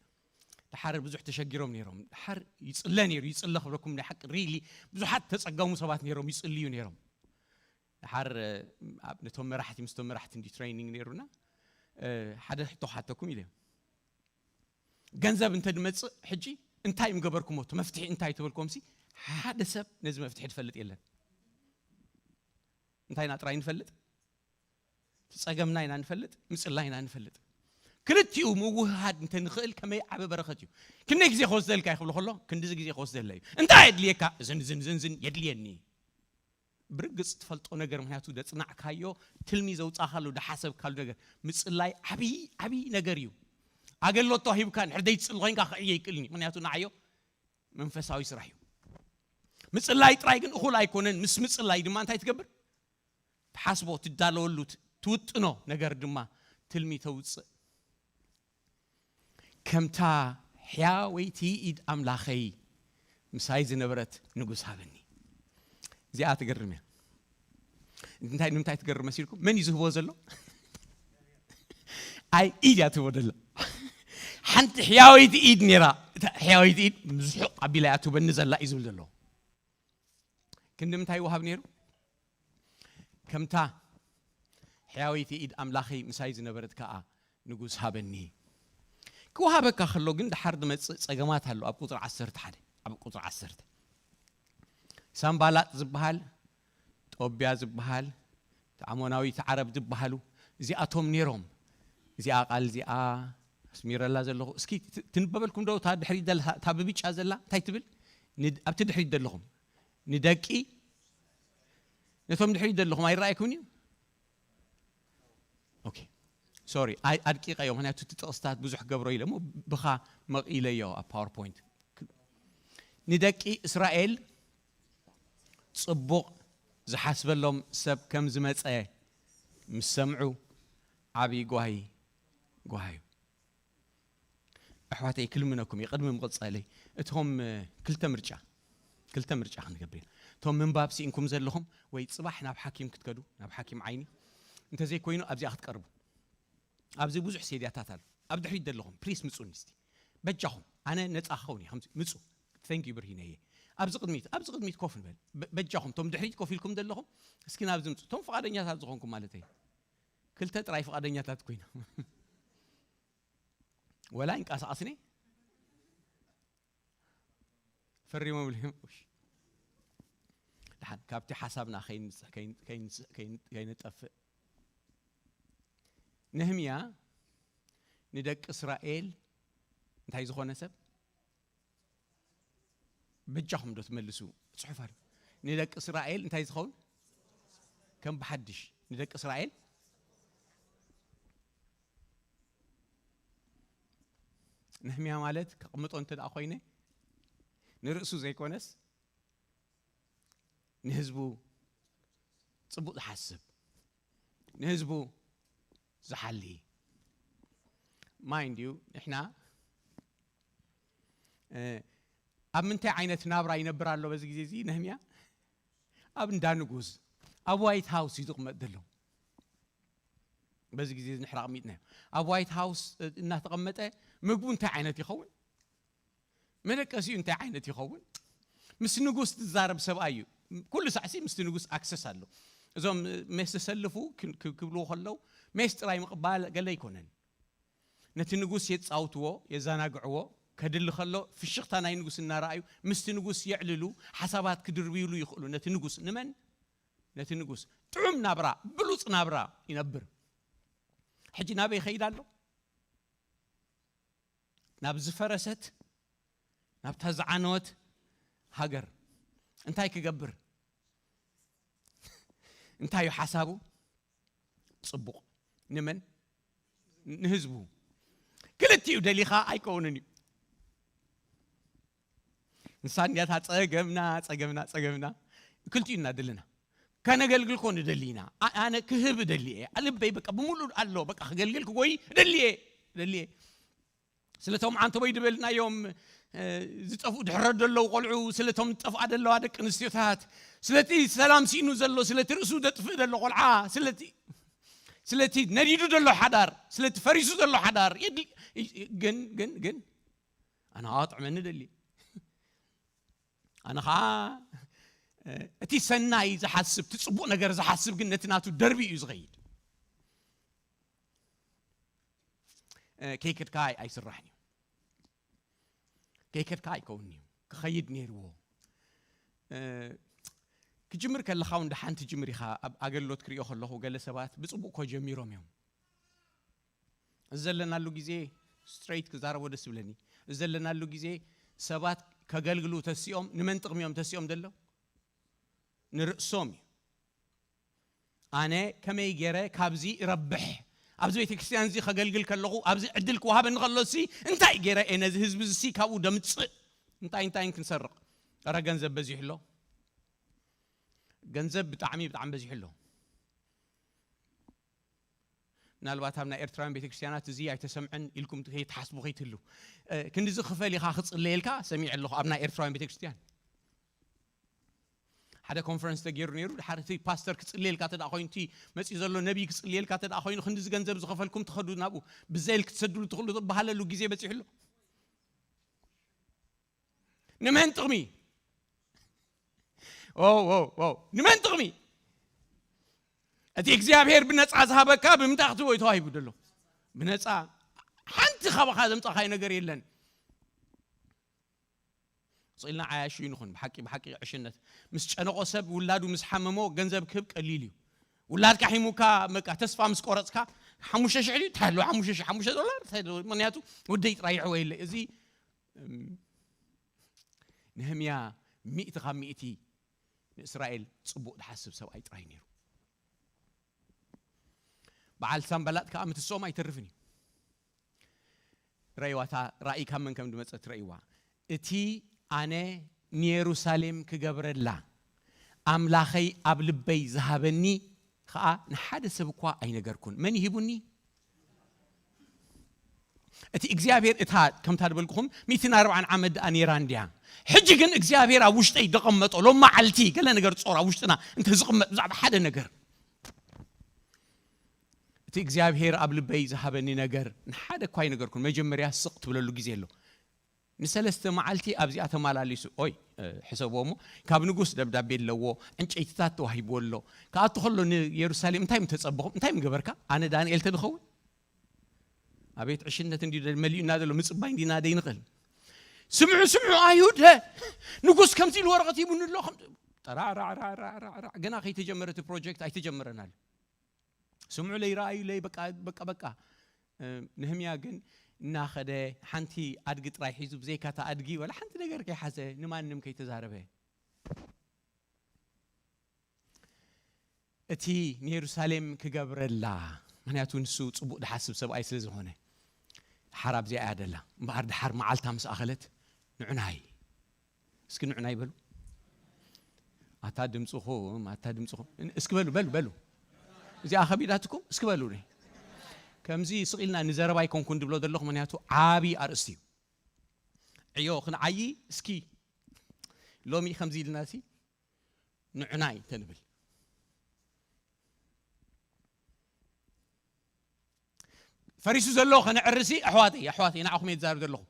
ድሓር ብዙሕ ተሸጊሮም ነይሮም። ድሓር ይጽለ ነይሩ፣ ይጽለ ክብለኩም ናይ ሓቂ ሪሊ ብዙሓት ተጸገሙ ሰባት ነይሮም፣ ይጽልዩ ነይሮም። ድሓር፣ እ፣ ኣብ ነቶም መራሕቲ፣ ምስቶም መራሕቲ እንዲ ትሬኒንግ ነይሩና፣ እ፣ ሓደ ሕቶ ክሓተኩም ኢለ። ገንዘብ እንተ ድመጽእ ሕጂ እንታይ ምገበርኩሞ? እቲ መፍትሒ እንታይ ተበልኩምሲ፣ ሓደ ሰብ ነዚ መፍትሒ ዝፈልጥ የለን። እንታይ ኢና ጥራይ ንፈልጥ? እቲ ጸገምና ኢና ንፈልጥ፣ ምጽላይ ኢና ንፈልጥ። ክልቲኡ ምውህሃድ እንተ ንኽእል ከመይ ዓቢ በረኸት እዩ። ክንደይ ግዜ ክወስደልካ እዩ ክብሎ ከሎ፣ ክንድዚ ግዜ ክወስደለይ እዩ። እንታይ የድልየካ? እዝን፣ ዝን፣ ዝን፣ ዝን የድልየኒ። ብርግጽ ትፈልጦ ነገር፣ ምኽንያቱ ደጽናዕካዮ፣ ትልሚ ዘውጻኻሉ፣ ደሓሰብካሉ ነገር፣ ምጽላይ ዓቢ፣ ዓቢ ነገር እዩ። ኣገልግሎት ተዋሂብካ እንድሕር ዘይትጽሊ ኮይንካ ከዕዮ ይክእልኒ፣ ምኽንያቱ ንዓዮ መንፈሳዊ ስራሕ እዩ። ምጽላይ ጥራይ ግን እኹል ኣይኮነን። ምስ ምጽላይ ድማ እንታይ ትገብር? ትሓስቦ፣ ትዳለወሉ፣ ት-፣ ትውጥኖ ነገር ድማ ትልሚ ተውጽእ። "ከምታ ሕያወይቲ ኢድ ኣምላኸይ ምሳይ ዝነበረት ንጉስ ሃበኒ።" እዚኣ ትገርም እያ። እንታይ፣ ንምንታይ ትገርም መሲልኩም? መን እዩ ዝህቦ ዘሎ? ኣይ ኢድ እያ ትህቦ ዘላ። ሓንቲ ሕያወይቲ ኢድ ነይራ። እታ ሕያወይቲ ኢድ ምስሑ ኣቢላ እያ ትህበኒ ዘላ እዩ ዝብል ዘሎ። ክንዲ ምንታይ ይወሃብ ነይሩ? "ከምታ ሕያወይቲ ኢድ ኣምላኸይ ምሳይ ዝነበረት ከኣ ንጉስ ሃበኒ።" ክወሃበካ ከሎ ግን ድሓር ዝመጽእ ጸገማት ኣሎ። ኣብ ቁጽሪ ዓሰርተ ሓደ፣ ኣብ ቁጽሪ ዓሰርተ፣ ሳምባላጥ ዝበሃል፣ ጦብያ ዝበሃል፣ እቲ ኣሞናዊ፣ እቲ ዓረብ ዝበሃሉ፣ እዚኣቶም ነይሮም። እዚኣ ቃል እዚኣ ኣስሚረላ ዘለኹ። እስኪ ት-፣ ትንበበልኩም ዶ? እታ ድሕሪት ዘላ፣ እታ ብብጫ ዘላ እንታይ ትብል? ንድ-፣ ኣብቲ ድሕሪት ዘለኹም፣ ንደቂ፣ ነቶም ድሕሪት ዘለኹም ኣይረኣይኩምን እዩ? ኦኬ። ሶሪ፣ ኣይ-፣ ኣድቂቐዮ፣ ምኽንያቱ እቲ ጥቕስታት ብዙሕ ገብሮ ኢለ እሞ ብኻ መቒለዮ ኣብ ፓወርፖይንት። ንደቂ እስራኤል ጽቡቕ ዝሓስበሎም ሰብ ከም ዝመጸ ምስ ሰምዑ ዓቢ ጓሂ ጓሃዩ። ኣሕዋተይ፣ ክልምነኩም እየ፣ ቅድሚ ምቕጻለይ፣ እቶም፣ እ፣ ክልተ ምርጫ፣ ክልተ ምርጫ ክንገብር ኢና። እቶም ምንባብ ስኢንኩም ዘለኹም፣ ወይ ጽባሕ ናብ ሓኪም ክትከዱ፣ ናብ ሓኪም ዓይኒ፣ እንተዘይኮይኑ ኣብዚኣ ክትቀርቡ። ኣብዚ ብዙሕ ሴድያታት ኣሎ። ኣብ ድሕሪት ዘለኹም፣ ፕሊስ ምጹኒ እስቲ። በጃኹም፣ ኣነ ነጻ ክኸውን እየ፣ ከምዚ ምጹ። Thank you ብርሂነየ። ኣብዚ ቅድሚት፣ ኣብዚ ቅድሚት ኮፍ ንበል። በ-፣ በጃኹም፣ እቶም ድሕሪት ኮፍ ኢልኩም ዘለኹም፣ እስኪ ናብዚ ምጹ። እቶም ፍቓደኛታት ዝኾንኩም ማለተይ። ክልተ ጥራይ ፍቓደኛታት ኮይኖም። ወላ ይንቀሳቐስኒ። ፈሪሞም ኢሎም። እሽ። ደሓን ካብቲ ሓሳብና ከይንስ- ከይን- ከይንስ- ከይን- ከይንጠፍእ፣ ነህምያ ንደቂ እስራኤል እንታይ ዝኾነ ሰብ? በጃኹም ዶ ትመልሱ? ጽሑፍ ኣሎ። ንደቂ እስራኤል እንታይ ዝኸውን? ከም ብሓድሽ ንደቂ እስራኤል። ነህምያ ማለት ከቕምጦ እንተ ደኣ ኮይነ፣ ንርእሱ ዘይኮነስ ንህዝቡ ጽቡቕ ዝሓስብ፣ ንህዝቡ ዝሓሊ። ማይንድ ዩ፣ ንሕና እ፣ ኣብ ምንታይ ዓይነት ናብራ ይነብር ኣሎ በዚ ግዜ እዚ ነህምያ? ኣብ እንዳ ንጉስ፣ ኣብ ዋይት ሃውስ እዩ ዝቕመጥ ዘሎ። በዚ ግዜ እዚ ንሕና ኣቕሚጥናዮ። ኣብ ዋይት ሃውስ እናተቐመጠ ምግቡ እንታይ ዓይነት ይኸውን? መደቀሲኡ እንታይ ዓይነት ይኸውን? ምስ ንጉስ ዝዛረብ ሰብኣይ እዩ። ኩሉ ሳዕሲ ምስቲ ንጉስ ኣክሰስ ኣሎ። እዞም ሜስ ዘሰልፉ ክ- ክ- ክብልዎ ከለዉ ሜስ ጥራይ ምቕባል ገለ ኣይኮነን። ነቲ ንጉስ የጻውትዎ፣ የዘናግዕዎ፣ ከድሊ ከሎ ፍሽኽታ ናይ ንጉስ እናረኣዩ ምስቲ ንጉስ የዕልሉ፣ ሓሳባት ክድርብይሉ ይኽእሉ። ነቲ ንጉስ ንመን? ነቲ ንጉስ ጥዑም ናብራ፣ ብሉጽ ናብራ ይነብር። ሕጂ ናበይ ይኸይድ ኣሎ? ናብ ዝፈረሰት፣ ናብታ ዝዓነወት ሃገር። እንታይ ክገብር? እንታይ እዩ ሓሳቡ? ጽቡቕ። ንመን? ንህዝቡ። ክልቲኡ ደሊኻ ኣይከውንን እዩ። ንሳ እንዲያታ ጸገምና፣ ጸገምና፣ ጸገምና። ክልቲኡ እና ደለና። ከነገልግል ኮ ንደሊ ኢና። ኣ- ኣነ ክህብ እደሊ እየ። ልበይ በቃ ብምሉእ ኣሎ። በቃ ክገልግል ክጎይ እደሊ እየ። እደሊ እየ። ስለቶም ዓንተቦይ ድበልናዮም፣ እ፣ ዝጠፍኡ ድሕረት ዘለዉ ቆልዑ፣ ስለቶም ዝጠፍኣ ዘለዋ ደቂ ኣንስትዮታት፣ ስለቲ ሰላም ስኢኑ ዘሎ፣ ስለቲ ርእሱ ዘጥፍእ ዘሎ ቆልዓ፣ ስለቲ ስለቲ ነዲዱ ዘሎ ሓዳር፣ ስለቲ ፈሪሱ ዘሎ ሓዳር የድሊ። ግን ግን ግን ኣነ ከዓ ጥዕመኒ ደሊ። ኣነ ከዓ፣ እ፣ እቲ ሰናይ ዝሓስብ፣ እቲ ጽቡቕ ነገር ዝሓስብ ግን ነቲ ናቱ ደርቢ እዩ ዝኸይድ። እ፣ ከይከድካ ኣይ- ኣይስራሕን እዩ። ከይከድካ ኣይከውንን እዩ። ክኸይድ ነይርዎ። እ፣ ክጅምር ከለኻ እውን ደሓን ትጅምር ኢኻ። ኣብ ኣገልግሎት ክሪኦ ከለኹ ገለ ሰባት ብጽቡቕ እኮ ጀሚሮም እዮም። እዚ ዘለናሉ ግዜ፣ ስትሬት ክዛረቦ ደስ ይብለኒ፣ እዚ ዘለናሉ ግዜ ሰባት ከገልግሉ ተሲኦም፣ ንመን ጥቕሚ እዮም ተሲኦም ዘሎ? ንርእሶም እዩ። ኣነ ከመይ ገይረ ካብዚ እረብሕ? ኣብዚ ቤተ ክርስቲያን እዚ ከገልግል ከለኹ፣ ኣብዚ ዕድል ክወሃበኒ ከሎ ሲ እንታይ ገይረ እየ ነዚ ህዝቢ እዚ ሲ ካብኡ ደምጽእ? እንታይ እንታይ ክንሰርቕ? ኧረ ገንዘብ በዚሑ ኣሎ። ገንዘብ ብጣዕሚ ብጣዕሚ በዚሑ ኣሎ። ምናልባት ኣብ ናይ ኤርትራውያን ቤተክርስትያናት እዚ ኣይተሰምዐን ኢልኩም ከይትሓስቡ ከይትህሉ። እ፣ ክንድዚ ክፈል ኢኻ ክጽለየልካ ሰሚዐ ኣለኹ ኣብ ናይ ኤርትራውያን ቤተክርስትያን። ሓደ ኮንፈረንስ ተገይሩ ነይሩ። ድሓር እቲ ፓስተር ክጽልየልካ ተደኣ ኮይኑ፣ እቲ መጺኡ ዘሎ ነቢይ ክጽልየልካ ተደኣ ኮይኑ፣ ክንድዚ ገንዘብ ዝኸፈልኩም ትኸዱ ናብኡ፣ ብዘይል ክትሰድሉ ትኽእሉ ዝበሃለሉ ግዜ በጺሑ ኣሎ። ንመን ጥቕሚ? ኦ፣ ኦ፣ ኦ፣ ንመን ጥቕሚ? እቲ እግዚኣብሔር ብነጻ ዝሃበካ ብምንታይ ክትህቦ እዩ ተዋሂቡ ዘሎ? ብነጻ። ሓንቲ ካባኻ ዘምጻኻዮ ነገር የለን። ስኢልና ዓያሹ ንኹን፣ ብሓቂ፣ ብሓቂ ዕሽነት። ምስ ጨነቆ ሰብ ውላዱ ምስ ሓመሞ ገንዘብ ክህብ ቀሊል እዩ። ውላድካ ሒሙካ፣ በቃ፣ ተስፋ ምስ ቆረጽካ፣ ሓሙሽተ ሽሕ ድዩ? እንታይ ኣለዎ? ሓሙሽተ ሽሕ፣ ሓሙሽተ ዶላር? እንታይ ኣለዎ? ምኽንያቱ፣ ወደይ ጥራይ ይሕወየለይ። እዚ፣ እም፣ ነህምያ ሚእቲ ካብ ሚእቲ ንእስራኤል ጽቡቕ ዝሓስብ ሰብኣይ ጥራይ ነይሩ። በዓል ሳምባላጥ ከኣ ምትስኦም ኣይተርፍን እዩ። ረእይዋ፣ እታ ራእይ ካብ መን ከም ዝመጸት ረእይዋ። እቲ ኣነ ንየሩሳሌም ክገብረላ ኣምላኸይ ኣብ ልበይ ዝሃበኒ ከኣ ንሓደ ሰብ እኳ ኣይነገርኩን። መን ይሂቡኒ? እቲ እግዚኣብሔር እታ፣ ከምታ ዝበልኩኹም፣ ሚእትን ኣርባዓን ዓመት ደኣ ነይራ እንድያ። ሕጂ ግን እግዚኣብሔር ኣብ ውሽጠይ ደቐመጦ። ሎም መዓልቲ ገለ ነገር ጾር ኣብ ውሽጥና እንተ ዝቕመጥ ብዛዕባ ሓደ ነገር፣ እቲ እግዚኣብሔር ኣብ ልበይ ዝሃበኒ ነገር ንሓደ እኳ ኣይነገርኩን። መጀመርያ ስቕ ትብለሉ ግዜ ኣሎ። ንሰለስተ መዓልቲ ኣብዚኣ ተመላሊሱ። ኦይ፣ እ፣ ሕሰብዎ እሞ፣ ካብ ንጉስ ደብዳቤ ኣለዎ፣ ዕንጨይትታት ተዋሂብዎ ኣሎ። ክኣቱ ከሎ ንየሩሳሌም እንታይ ምተጸበኹም? እንታይ ምገበርካ? ኣነ ዳንኤል ተድኸውን? ኣቤት ዕሽነት እንዲ መሊኡና ዘሎ፣ ምጽባይ እንዲና ደይንኽእል። ስምዑ፣ ስምዑ ኣይሁድ፣ ሀ፣ ንጉስ ከምዚ ኢሉ ወረቐት ሂቡኒ ኣሎ። ከም-፣ ጠራዕራዕራዕራዕራዕ፣ ገና ከይተጀመረ እቲ ፕሮጀክት ኣይተጀመረን ኣሎ። ስምዑለይ፣ ረኣዩለይ፣ በቃ፣ በቃ፣ በቃ። እ፣ ነህምያ ግን እናኸደ ሓንቲ ኣድጊ ጥራይ ሒዙ፣ ብዘይካ እታ ኣድጊ ዋላ ሓንቲ ነገር ከይሓዘ፣ ንማንም ከይተዛረበ፣ እቲ ንየሩሳሌም ክገብረላ፣ ምኽንያቱ ንሱ ጽቡቕ ድሓስብ ሰብኣይ ስለ ዝኾነ፣ ሓር ኣብዚኣ እያ ደላ። እምበኣር ድሓር መዓልታ ምስ ኣኸለት፣ ንዑናይ፣ እስኪ ንዑናይ በሉ። ኣታ ድምፅኹም፣ ኣታ ድምፅኹም። እስኪ በሉ፣ በሉ፣ በሉ። እዚኣ ከቢዳትኩም፣ እስኪ በሉ። ከምዚ ስቕ ኢልና ንዘረባ ኣይኮንኩን ድብሎ ዘለኹ፣ ምኽንያቱ ዓቢ ኣርእስቲ እዩ። ዕዮ ክንዓዪ፣ እስኪ ሎሚ ከምዚ ኢልና ሲ፣ ንዑናይ ተንብል። ፈሪሱ ዘሎ ከነዕርሲ፣ ኣሕዋተይ፣ ኣሕዋተይ፣ ንዓኹም እየ ዝዛረብ ዘለኹ።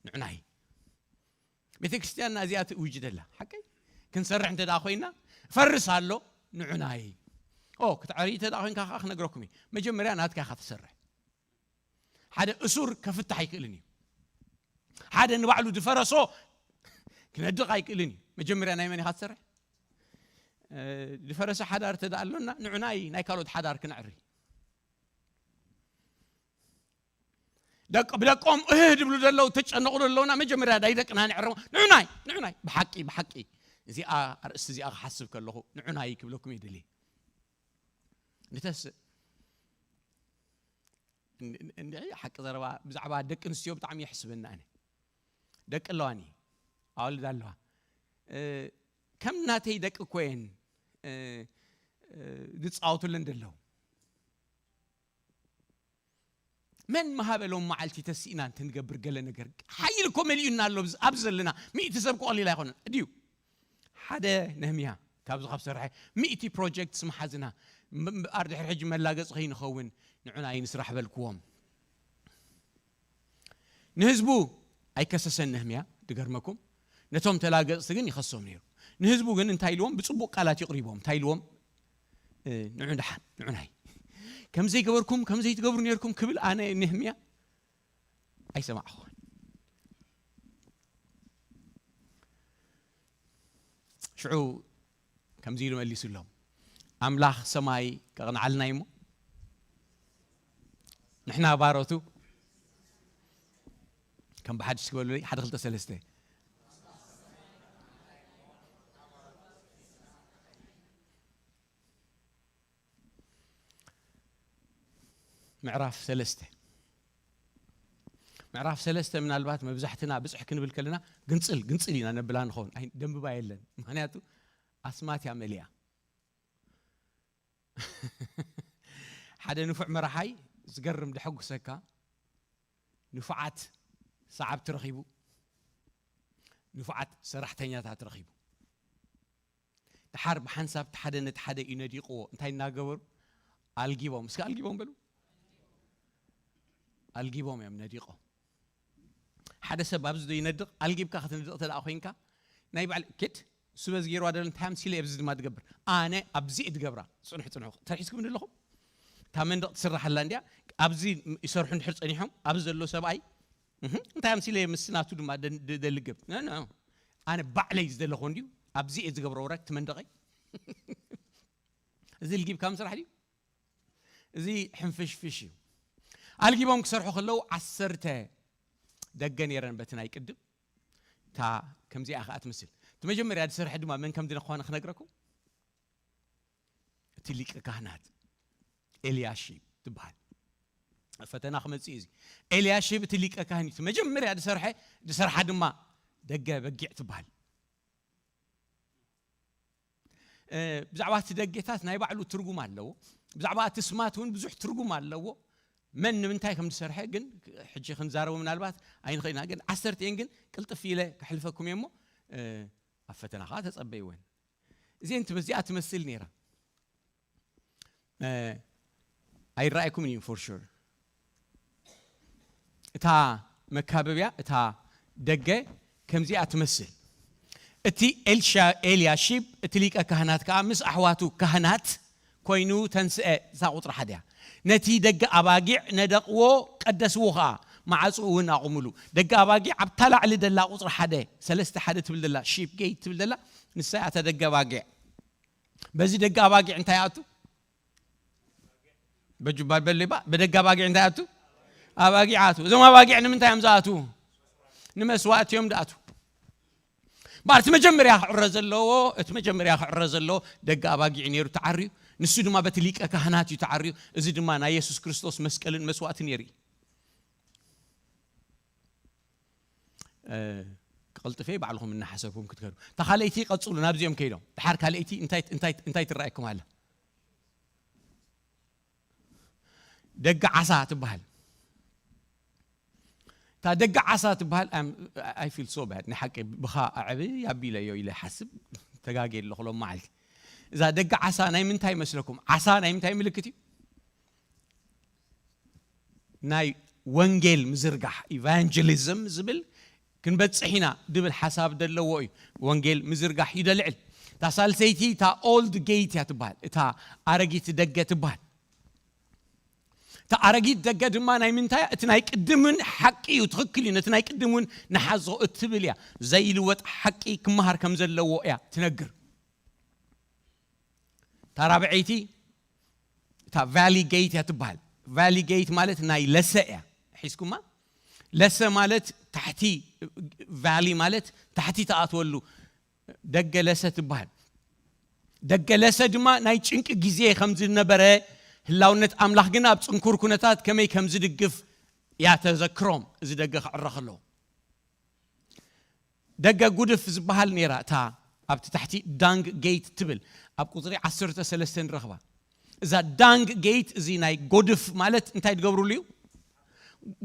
ንዑናይ። ቤተ ክርስቲያንና እዚኣ ትእውጅ ደላ። ሓቀይ? ክንሰርሕ እንተ ደኣ ኮይና፣ ፈርስ ኣሎ፣ ንዑናይ። ኦ፣ ክትዓሪ እንተ ደኣ ኮይንካ ከኣ ክነግረኩም እየ። መጀመርያ ናትካ ኢኻ ትሰርሕ። ሓደ እሱር ከፍታሕ ኣይክእልን እዩ። ሓደ ንባዕሉ ዝፈረሶ ክነድቕ ኣይክእልን እዩ። መጀመርያ ናይ መን ኢኻ ትሰርሕ? እ፣ ዝፈረሰ ሓዳር እንተ ደኣ ኣሎና፣ ንዑናይ ናይ ካልኦት ሓዳር ክነዕሪ። ደቅ-፣ ብደቆም እህ ድብሉ ዘለዉ፣ ተጨነቑ ዘለዉና፣ መጀመርያ ናይ ደቅና ንዕረሞ። ንዑናይ፣ ንዑናይ፣ ብሓቂ፣ ብሓቂ፣ እዚኣ ኣርእስቲ እዚኣ ክሓስብ ከለኹ፣ ንዑናይ ክብለኩም እየ ደልየ። ንተስእ። እን-፣ እን-፣ እንድዒ ሓቂ ዘረባ ብዛዕባ ደቂ ኣንስትዮ ብጣዕሚ የሕስበኒ ኣነ። ደቂ ኣለዋኒ፣ ኣዋልድ ኣለዋ። እ፣ ከም ናተይ ደቂ እኮ እየን፣ እ፣ እ፣ ዝጻወቱለን ዘለዉ። መን መሃበሎም መዓልቲ ተሲእና እንተንገብር ገለ ነገር? ሓይል እኮ መሊኡና ኣሎ፣ ኣብዚ፣ ኣብዚ ዘለና ሚእቲ ሰብ እኮ ቀሊል ኣይኮነን ድዩ? ሓደ ነህምያ ካብዚ ካብ ሰርሐ፣ ሚእቲ ፕሮጀክትስ መሓዝና፣ ም-፣ እምበኣር ድሕሪ ሕጂ መላገጺ ከይንኸውን ንዑና ኣይንስራሕ በልክዎም። ንህዝቡ ኣይከሰሰን ነህምያ፣ ድገርመኩም። ነቶም ተላገጽቲ ግን ይኸሶም ነይሩ። ንህዝቡ ግን እንታይ ኢልዎም? ብጽቡቕ ቃላት ይቕሪቦም። እንታይ ኢልዎም? እ፣ ንዑ ደሓን፣ ንዑናይ። ከም ዘይገበርኩም፣ ከም ዘይትገብሩ ነይርኩም ክብል ኣነ ነህምያ ኣይሰማዕኹን። ሽዑ ከምዚ ኢሉ መሊሱሎም፣ ኣምላኽ ሰማይ ከቕንዓልና እሞ፣ ንሕና ባሮቱ ከም ብሓድሽ ክበሉለይ፣ ሓደ፣ ክልተ፣ ሰለስተ። ምዕራፍ ሰለስተ። ምዕራፍ ሰለስተ ምናልባት መብዛሕትና ብጽሕ ክንብል ከለና ግንጽል፣ ግንጽል ኢና ነብላ ንኸውን። ኣይ፣ ደንብባ የለን። ምኽንያቱ ኣስማት እያ መሊኣ። ሓደ ንፉዕ መራሓይ ዝገርም ደሐጉሰካ፣ ንፉዓት ሰዓብቲ ረኺቡ፣ ንፉዓት ሰራሕተኛታት ረኺቡ። ድሓር ብሓንሳብ እቲ ሓደ ነቲ ሓደ እዩ ነዲቕዎ። እንታይ እናገበሩ? ኣልጊቦም። እስኪ ኣልጊቦም በሉ። ኣልጊቦም እዮም ነዲቖም። ሓደ ሰብ ኣብዚ ዶ ይነድቕ? ኣልጊብካ ክትነድቕ እንተ ደኣ ኮይንካ፣ ናይ ባዕል ኪድ፣ እሱ በዚ ገይርዋ ደሎ፣ እንታይ ኣምሲለ እየ ኣብዚ ድማ ትገብር? ኣነ ኣብዚ እየ ትገብራ። ጽንሑ፣ ጽንሑ። ተርሒስኩም ኣለኹም? እታ መንደቕ ትስራሕ ኣላ እንድያ፣ ኣብዚ ይሰርሑ እንድሕር ጸኒሖም፣ ኣብዚ ዘሎ ሰብኣይ፣ እህ፣ እንታይ ኣምሲለ እየ ምስ ናቱ ድማ ደ-፣ ደ-፣ ደልግብ? ኖ፣ ኖ። ኣነ ባዕለይ ዝደለኹ እንድዩ፣ ኣብዚ እየ ዝገብሮ ወረክ፣ እቲ መንደቐይ። እዚ ልጊብካ ምስራሕ ድዩ? እዚ ሕንፍሽፍሽ እዩ። ኣልጊቦም ክሰርሑ ከለዉ ዓሰርተ ደገ ነይረን በቲ ናይ ቅድም። እታ ከምዚኣ ከኣ ትመስል። እቲ መጀመርያ ዝሰርሐ ድማ መን ከም ዝኾነ ክነግረኩም። እቲ ሊቀ ካህናት ኤልያሺብ ትበሃል። ፈተና ክመጽእ እዩ እዚ። ኤልያሺብ እቲ ሊቀ ካህን እዩ። እቲ መጀመርያ ዝሰርሐ፣ ዝሰርሓ ድማ ደገ በጊዕ ትበሃል። እ፣ ብዛዕባ እቲ ደጌታት ናይ ባዕሉ ትርጉም ኣለዎ። ብዛዕባ እቲ ስማት እውን ብዙሕ ትርጉም ኣለዎ። መን ንምንታይ ከም ዝሰርሐ ግን ሕጂ ክንዛረቦ ምናልባት ኣይንኽእልና፣ ግን ዓሰርተኤን ግን ቅልጥፍ ኢለ ከሕልፈኩም እየ እሞ፣ እ፣ ኣብ ፈተና ከኣ ተጸበይወን። እዚአን ትመ-፣ እዚኣ ትመስል ነይራ። እ፣ ኣይረኣየኩምን እዩ for sure። እታ መካበብያ፣ እታ ደገ ከምዚኣ ትመስል። እቲ ኤልሻ-፣ ኤልያሺብ፣ እቲ ሊቀ ካህናት ከኣ ምስ ኣሕዋቱ ካህናት ኮይኑ ተንስአ፣ እዛ ቁጽሪ ሓደ እያ። ነቲ ደገ ኣባጊዕ ነደቕዎ፣ ቀደስዎ ኸኣ። ማዕፁ እውን ኣቑምሉ። ደገ ኣባጊዕ ኣብታ ላዕሊ ደላ ቁፅሪ ሓደ፣ ሰለስተ ሓደ ትብል ደላ፣ ሺፕ ጌት ትብል ደላ፣ ንሳ እያ እታ ደገ ኣባጊዕ። በዚ ደገ ኣባጊዕ እንታይ ኣቱ? በጁባል በሌባ፣ በደገ ኣባጊዕ እንታይ ኣቱ? ኣባጊዕ ኣቱ። እዞም ኣባጊዕ ንምንታይ እዮም ዝኣቱ? ንመስዋእቲ እዮም ዝኣቱ። እምበኣር እቲ መጀመርያ ክዕረ ዘለዎ፣ እቲ መጀመርያ ክዕረ ዘለዎ ደገ ኣባጊዕ ነይሩ ተዓርዩ። ንሱ ድማ በቲ ሊቀ ካህናት እዩ ተዓርዩ። እዚ ድማ ናይ የሱስ ክርስቶስ መስቀልን መስዋእትን የርኢ። እ፣ ክቕልጥፈ ባዕልኹም እናሓሰብኩም ክትከዱ። እታ ካልኣይቲ ቀጽሉ፣ ናብዚኦም ከይዶም። ድሓር ካልኣይቲ እንታይ፣ እንታይ፣ እንታይ ትረኣየኩም ኣላ? ደገ ዓሳ ትበሃል። እታ ደገ ዓሳ ትበሃል፣ I'm- I feel so bad። ንሓቂ ብኻ ኣዕቢ ኣቢለዮ ኢለ ሓስብ ተጋጌ ኣለኹ ሎም መዓልቲ። እዛ ደገ ዓሳ ናይ ምንታይ መስለኩም? ዓሳ ናይ ምንታይ ምልክት እዩ? ናይ ወንጌል ምዝርጋሕ፣ ኢቫንጀሊዝም ዝብል ክንበጽሕ ኢና ድብል ሓሳብ ደለዎ እዩ። ወንጌል ምዝርጋሕ እዩ ደልዕል። እታ ሳልሰይቲ እታ ኦልድ ጌት እያ ትበሃል፣ እታ ኣረጊት ደገ ትበሃል። እታ ኣረጊት ደገ ድማ ናይ ምንታይ እያ? እቲ ናይ ቅድምን ሓቂ እዩ፣ ትኽክል እዩ። ነቲ ናይ ቅድምን ንሓዞ እትብል እያ። ዘይልወጥ ሓቂ ክመሃር ከም ዘለዎ እያ ትነግር። እታ ራብዐይቲ እታ ቫሊ ጌት እያ ትበሃል። ቫሊ ጌት ማለት ናይ ለሰ እያ። ሒዝኩማ? ለሰ ማለት ታሕቲ፣ ቫሊ ማለት ታሕቲ ትኣትወሉ፣ ደገ ለሰ ትበሃል። ደገ ለሰ ድማ ናይ ጭንቂ ግዜ ከም ዝነበረ፣ ህላውነት ኣምላኽ ግን ኣብ ጽንኩር ኩነታት ከመይ ከም ዝድግፍ እያ ተዘክሮም፣ እዚ ደገ ክዕረ ከለዎ። ደገ ጉድፍ ዝበሃል ነይራ፣ እታ ኣብቲ ታሕቲ ዳንግ ጌት ትብል ኣብ ቁፅሪ ዓሰርተ ሰለስተ ንረኽባ። እዛ ዳንግ ጌት፣ እዚ ናይ ጎድፍ ማለት እንታይ ትገብሩሉ እዩ?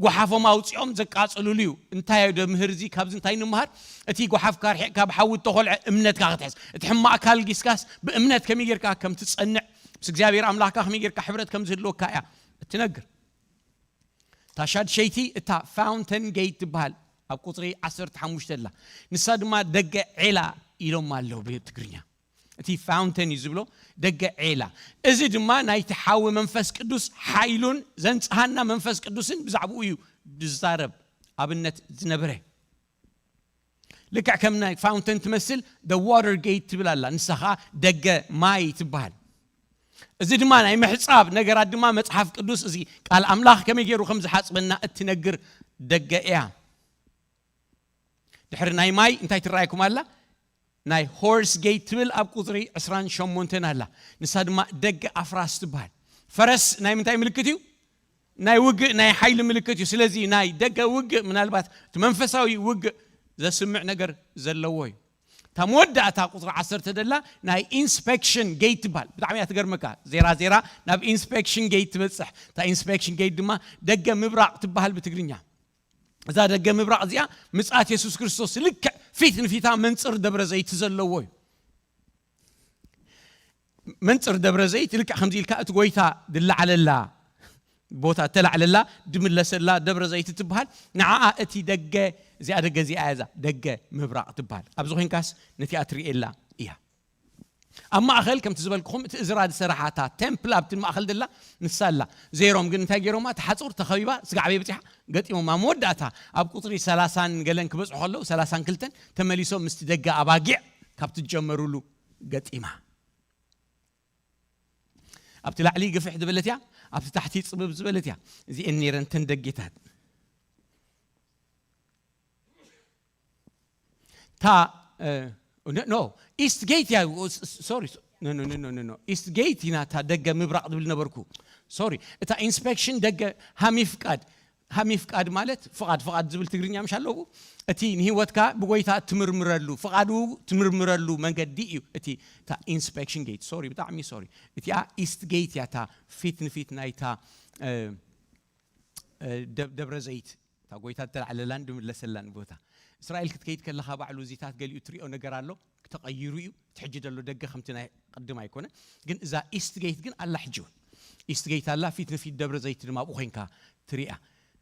ጓሓፎም ኣውፂኦም ዘቃፅሉሉ እዩ። እንታይ ዶ ምህር እዚ? ካብዚ እንታይ ንምሃር? እቲ ጓሓፍካ ርሒቕካ ብሓዊ እተኾልዐ እምነትካ ክትሕዝ፣ እቲ ሕማቕ ካልጊስካስ ብእምነት ከመይ ጌርካ ከም ትጸንዕ፣ ምስ እግዚኣብሔር ኣምላኽካ ከመይ ጌርካ ሕብረት ከም ዝህልወካ እያ እትነግር። እታ ሻድሸይቲ እታ ፋውንተን ጌት ትበሃል ኣብ ቁፅሪ ዓሰርተ ሓሙሽተ ኣላ። ንሳ ድማ ደገ ዔላ ኢሎም ኣለዉ ብትግርኛ። እቲ ፋውንተን እዩ ዝብሎ፣ ደገ ዔላ። እዚ ድማ ናይቲ ሓዊ መንፈስ ቅዱስ ሓይሉን ዘንጽሃና መንፈስ ቅዱስን ብዛዕባኡ እዩ ዝዛረብ። ኣብነት ዝነበረ ልክዕ ከም ናይ ፋውንተን ትመስል ደ ዋተር ጌት ትብል ኣላ፣ ንሳ ኸዓ ደገ ማይ ትበሃል። እዚ ድማ ናይ ምሕጻብ ነገራት ድማ መጽሓፍ ቅዱስ እዚ ቃል ኣምላኽ ከመይ ገይሩ ከም ዝሓጽበና እትነግር ደገ እያ። ድሕሪ ናይ ማይ እንታይ ትረኣየኩም ኣላ? ናይ ሆርስ ጌት ትብል ኣብ ቁፅሪ ዕስራን ሸሞንተን ኣላ። ንሳ ድማ ደገ ኣፍራስ ትበሃል። ፈረስ ናይ ምንታይ ምልክት እዩ? ናይ ውግእ፣ ናይ ሓይሊ ምልክት እዩ። ስለዚ ናይ ደገ ውግእ ምናልባት እቲ መንፈሳዊ ውግእ ዘስምዕ ነገር ዘለዎ እዩ። እታ መወዳእታ ቁፅሪ ዓሰርተ ደላ ናይ ኢንስፔክሽን ጌት ትበሃል። ብጣዕሚ እያ ትገርመካ። ዜራ ዜራ ናብ ኢንስፔክሽን ጌት ትበፅሕ። እታ ኢንስፔክሽን ጌት ድማ ደገ ምብራቕ ትበሃል ብትግርኛ። እዛ ደገ ምብራቕ እዚኣ ምጽኣት የሱስ ክርስቶስ ልክዕ ፊት ንፊታ መንጽር ደብረ ዘይት ዘለዎ እዩ። መንጽር ደብረ ዘይት ልክዕ ከምዚ ኢልካ እቲ ጎይታ ድለዓለላ ቦታ እተላዕለላ ድምለሰላ ደብረ ዘይት ትበሃል። ንዓኣ እቲ ደገ እዚኣ ደገ እዚኣ እያ እዛ ደገ ምብራቕ ትበሃል። ኣብዚ ኮይንካስ ነቲኣ ትርእየላ እያ። ኣብ ማእኸል ከምቲ ዝበልኩኹም እቲ እዝራ ዝሰራሓ እታ ቴምፕል ኣብቲ ማእኸል ደላ ንሳ ኣላ። ዘይሮም ግን እንታይ ገይሮማ? እቲ ሓፁር ተኸቢባ ስጋዕ በይ በፂሓ ገጢሞማ። መወዳእታ ኣብ ቁፅሪ ሰላሳን ገለን ክበፅሑ ከለዉ ሰላሳን ክልተን ተመሊሶም ምስቲ ደገ ኣባጊዕ ካብቲ ዝጀመሩሉ ገጢማ። ኣብቲ ላዕሊ ግፍሕ ዝበለት እያ፣ ኣብቲ ታሕቲ ፅብብ ዝበለት እያ። እዚአን ነይረን ተን ደጌታት። እታ ኖ ኢስት ጌት እያ። ሶሪ፣ ኢስት ጌት ኢና እታ ደገ ምብራቕ ዝብል ነበርኩ። ሶሪ፣ እታ ኢንስፔክሽን ደገ ሃሚፍቃድ፣ ሃሚፍቃድ ማለት ፍቓድ፣ ፍቓድ ዝብል ትግርኛ ምሽ ኣለዉ። እቲ ንህይወትካ ብጎይታ ትምርምረሉ፣ ፍቓዱ ትምርምረሉ መንገዲ እዩ እቲ፣ እታ ኢንስፔክሽን ጌት። ሶሪ፣ ብጣዕሚ ሶሪ። እቲኣ ኢስት ጌት እያ፣ እታ ፊት ንፊት ናይታ እ፣ እ፣ ደብ- ደብረ ዘይት፣ እታ ጎይታ እተላዕለላን ድምለሰላን ቦታ። እስራኤል ክትከይድ ከለኻ ባዕሉ እዚታት ገሊኡ ትሪኦ ነገር ኣሎ፣ ተቐይሩ እዩ። እቲ ሕጂ ዘሎ ደገ ከምቲ ናይ ቅድም ኣይኮነ፣ ግን እዛ ኢስት ጌት ግን ኣላ። ሕጂ እውን ኢስት ጌት ኣላ፣ ፊት ንፊት ደብረ ዘይት ድማ ኣብኡ ኮይንካ ትሪኣ።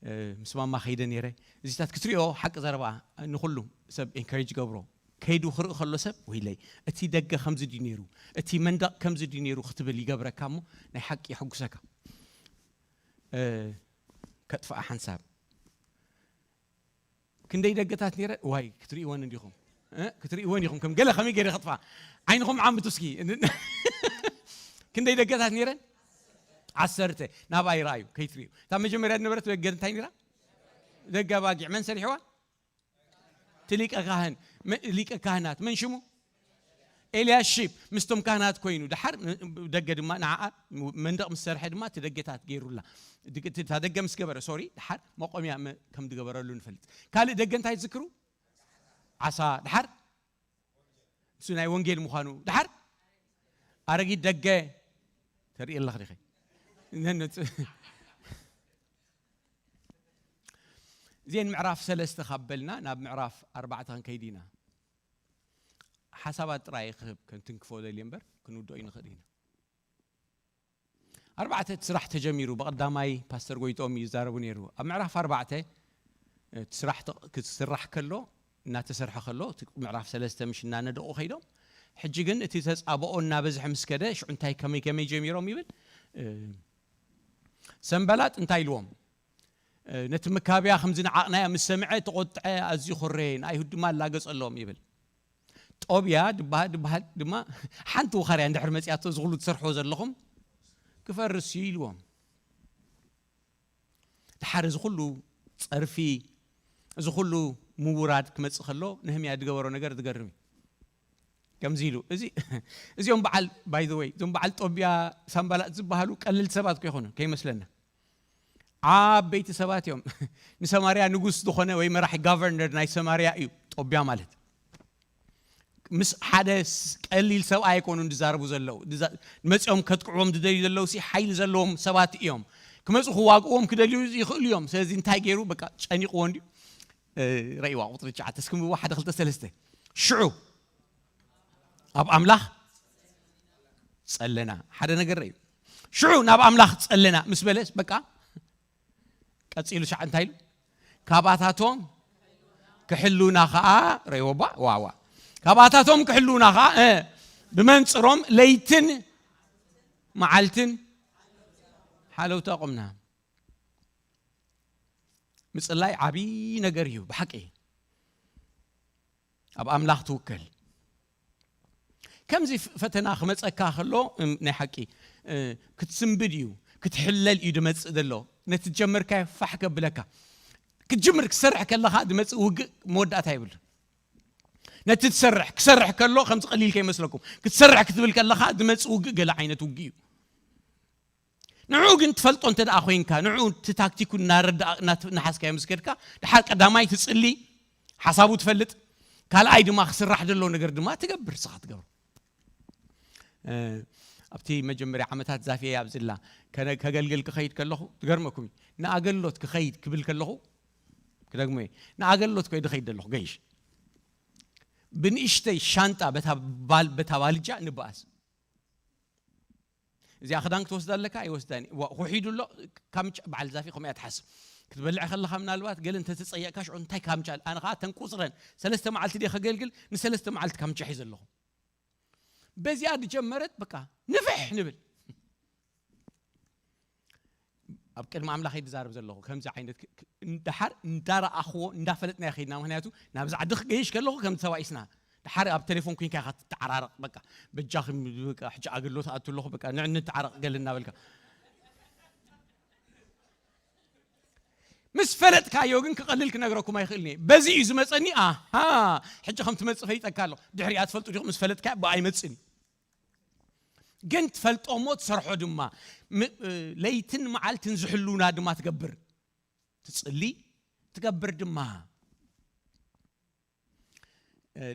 እ፣ ምስ ማማ ከይደ ነይረ። እዚታት ክትሪኦ ሓቂ ዘረባ ንኹሉ ሰብ ኤንከሬጅ ገብሮ። ከይዱ ክርኢ ከሎ ሰብ፣ ወይለይ፣ እቲ ደገ ከምዚ ድዩ ነይሩ፣ እቲ መንደቕ ከምዚ ድዩ ነይሩ ክትብል ይገብረካ እሞ ናይ ሓቂ የሐጉሰካ። እ፣ ከጥፍኣ ሓንሳብ። ክንደይ ደገታት ነይረ ዋይ ክትርእይወን እንዲኹም እ? ክትርእይወን ኢኹም ከም ገለ ከመይ ገይረ ክጥፋ ዓይንኹም ዓምቱ እስኪ ክንደይ ደገታት ነይረን ዓሰርተ ናብኣ ይረኣዩ ከይትርእዩ እታ መጀመርያ ዝነበረት ደገ እንታይ ነይራ ደገ ኣባጊዕ መን ሰሪሕዋ ትሊቀ ካህን መ- ሊቀ ካህናት መን ሽሙ ኤልያሺብ ምስቶም ካህናት ኮይኑ ድሓር ደገ ድማ ንዓ መንደቕ ምስ ሰርሐ ድማ እቲ ደገታት ገይሩላ እታ ደገ ምስ ገበረ ሶሪ ድሓር መቆምያ ከም ዝገበረሉ ንፈልጥ ካልእ ደገ እንታይ ትዝክሩ ዓሳ ድሓር ንሱ ናይ ወንጌል ምዃኑ ድሓር ኣረጊት ደገ ተርኢ ኣለኽ ዲኸ እዚን ምዕራፍ ሰለስተ ካብ በልና ናብ ምዕራፍ ኣርባዕተ ክንከይድ ኢና ሓሳባት ጥራይ ክህብ ከንትንክፎ ደልየ እምበር ክንውድኦ ይንኽእል ኢና ኣርባዕተ እቲ ስራሕ ተጀሚሩ ብቐዳማይ ፓስተር ጎይትኦም እዩ ዝዛረቡ ነይሩ ኣብ ምዕራፍ ኣርባዕተ እቲ ስራሕ ክትስራሕ ከሎ እናተሰርሐ ከሎ ምዕራፍ ሰለስተ ምሽ እናነደቑ ከይዶም ሕጂ ግን እቲ ተፃብኦ እናበዝሐ ምስ ከደ ሽዑ እንታይ ከመይ ከመይ ጀሚሮም ይብል ሰንበላጥ እንታይ ኢልዎም ነቲ መካብያ ከም ዝነዓቕናዮ ምስ ሰምዐ ተቖጥዐ ኣዝዩ ኮረየ ንኣይሁድ ድማ ኣላገጸሎም ይብል ጦብያ ድበሃል ድበሃል ድማ ሓንቲ ውኻርያ እንድሕር መፅያቶ እዚ ኩሉ ትሰርሕዎ ዘለኹም ክፈርስ እዩ ኢልዎም ድሓር እዚ ኩሉ ፀርፊ እዚ ኩሉ ምውራድ ክመፅእ ከሎ ነህምያ ዝገበሮ ነገር ዝገርም እዩ ከምዚ ኢሉ እዚ እዚኦም በዓል ባይ ዘ ወይ እዞም በዓል ጦብያ ሳምባላጥ ዝበሃሉ ቀልል ሰባት ከይኮኑ ከይመስለና ዓበይቲ ሰባት እዮም ንሰማርያ ንጉስ ዝኾነ ወይ መራሒ ጋቨርነር ናይ ሰማርያ እዩ ጦብያ ማለት ምስ ሓደ ቀሊል ሰብኣይ ኣይኮኑ ዝዛረቡ ዘለዉ መፂኦም ከጥቅዕዎም ዝደልዩ ዘለዉ ሲ ሓይሊ ዘለዎም ሰባት እዮም ክመፁ ክዋግእዎም ክደልዩ ይኽእሉ እዮም ስለዚ እንታይ ገይሩ በቃ ጨኒቕዎ እንዲዩ ረእይዋ ቁፅሪ ትሽዓተ እስክምዎ ሓደ ክልተ ሰለስተ ሽዑ ኣብ ኣምላኽ ጸለና ሓደ ነገር እዩ ሽዑ ናብ ኣምላኽ ጸለና ምስ በለስ በቃ ቀጺሉ ሻዕ እንታይ ኢሉ ካባታቶም ክሕሉና ኸዓ ረይወባ ዋዋ ካባታቶም ክሕሉና ኸዓ ብመንፅሮም ለይትን መዓልትን ሓለውቲ ኣቆምና ምፅላይ ዓብዪ ነገር እዩ ብሓቂ ኣብ ኣምላኽ ትውከል ከምዚ ፈተና ክመፀካ ከሎ ናይ ሓቂ ክትስንብድ እዩ ክትሕለል እዩ ድመፅእ ዘሎ ነቲ ጀመርካዮ ፋሕ ከብለካ ክትጅምር ክሰርሕ ከለካ ድመፅእ ውግእ መወዳእታ ይብሉ ነቲ ትሰርሕ ክሰርሕ ከሎ ከምዚ ቀሊል ከይመስለኩም ክትሰርሕ ክትብል ከለካ ድመፅእ ውግእ ገለ ዓይነት ውግእ እዩ ንዕኡ ግን ትፈልጦ እንተ ደኣ ኮይንካ ንዕኡ እቲ ታክቲኩ እናረዳእ እናሓስካዮ ምስ ከድካ ድሓር ቀዳማይ ትጽሊ ሓሳቡ ትፈልጥ ካልኣይ ድማ ክስራሕ ዘሎ ነገር ድማ ትገብር ስኻ ትገብር ኣብቲ መጀመርያ ዓመታት ዛፍየ ኣብዝላ ከገልግል ክኸይድ ከለኹ ትገርመኩም ንኣገሎት ክኸይድ ክብል ከለኹ ክደግሞ ንኣገሎት ኮይድ ኸይድ ኣለኹ ገይሽ ብንእሽተይ ሻንጣ በታ ባልጃ ንበኣስ እዚኣ ክዳን ክትወስዳ ኣለካ ኣይወስዳን ኩሒዱ ኣሎ ካምቻ በዓል ዛፊ ከምኡ እያ ትሓስብ ክትበልዕ ከለካ ምናልባት ገለ እንተተፀየቅካ ሽዑ እንታይ ካምቻ ኣነ ከዓ ተንቁፅረን ሰለስተ መዓልቲ ደ ከገልግል ንሰለስተ መዓልቲ ካምቻ ሒዘ ኣለኹ በዚኣ ዝጀመረት በቃ ንፍሕ ንብል ኣብ ቅድሚ ኣምላኽ ዝዛረብ ዘለኹ ከምዚ ዓይነት ድሓር እንዳረኣኽዎ እንዳፈለጥና ከይድና ምክንያቱ ናብዚ ዓዲ ክገይሽ ከለኹ ከም ተባኢስና ድሓር ኣብ ቴሌፎን ኩንካ ኢኻ ትተዓራረቕ በቃ በጃኺ ሕጂ ኣገልግሎት ኣቱ ኣለኹ በቃ ንዕ ንተዓረቕ ገለ እናበልካ ምስ ፈለጥካዮ ግን ክቐልል ክነግረኩም ኣይኽእልን እየ በዚ እዩ ዝመፀኒ ኣሃ ሕጂ ከም ትመፅእ ፈሊጠካ ኣለኹ ድሕሪኣ ትፈልጡ ዲኹም ምስ ፈለጥካዮ ብኣይመፅን እዩ ግን ትፈልጦ እሞ ትሰርሖ ድማ ለይትን መዓልትን ዝሕልውና ድማ ትገብር ትፅሊ ትገብር ድማ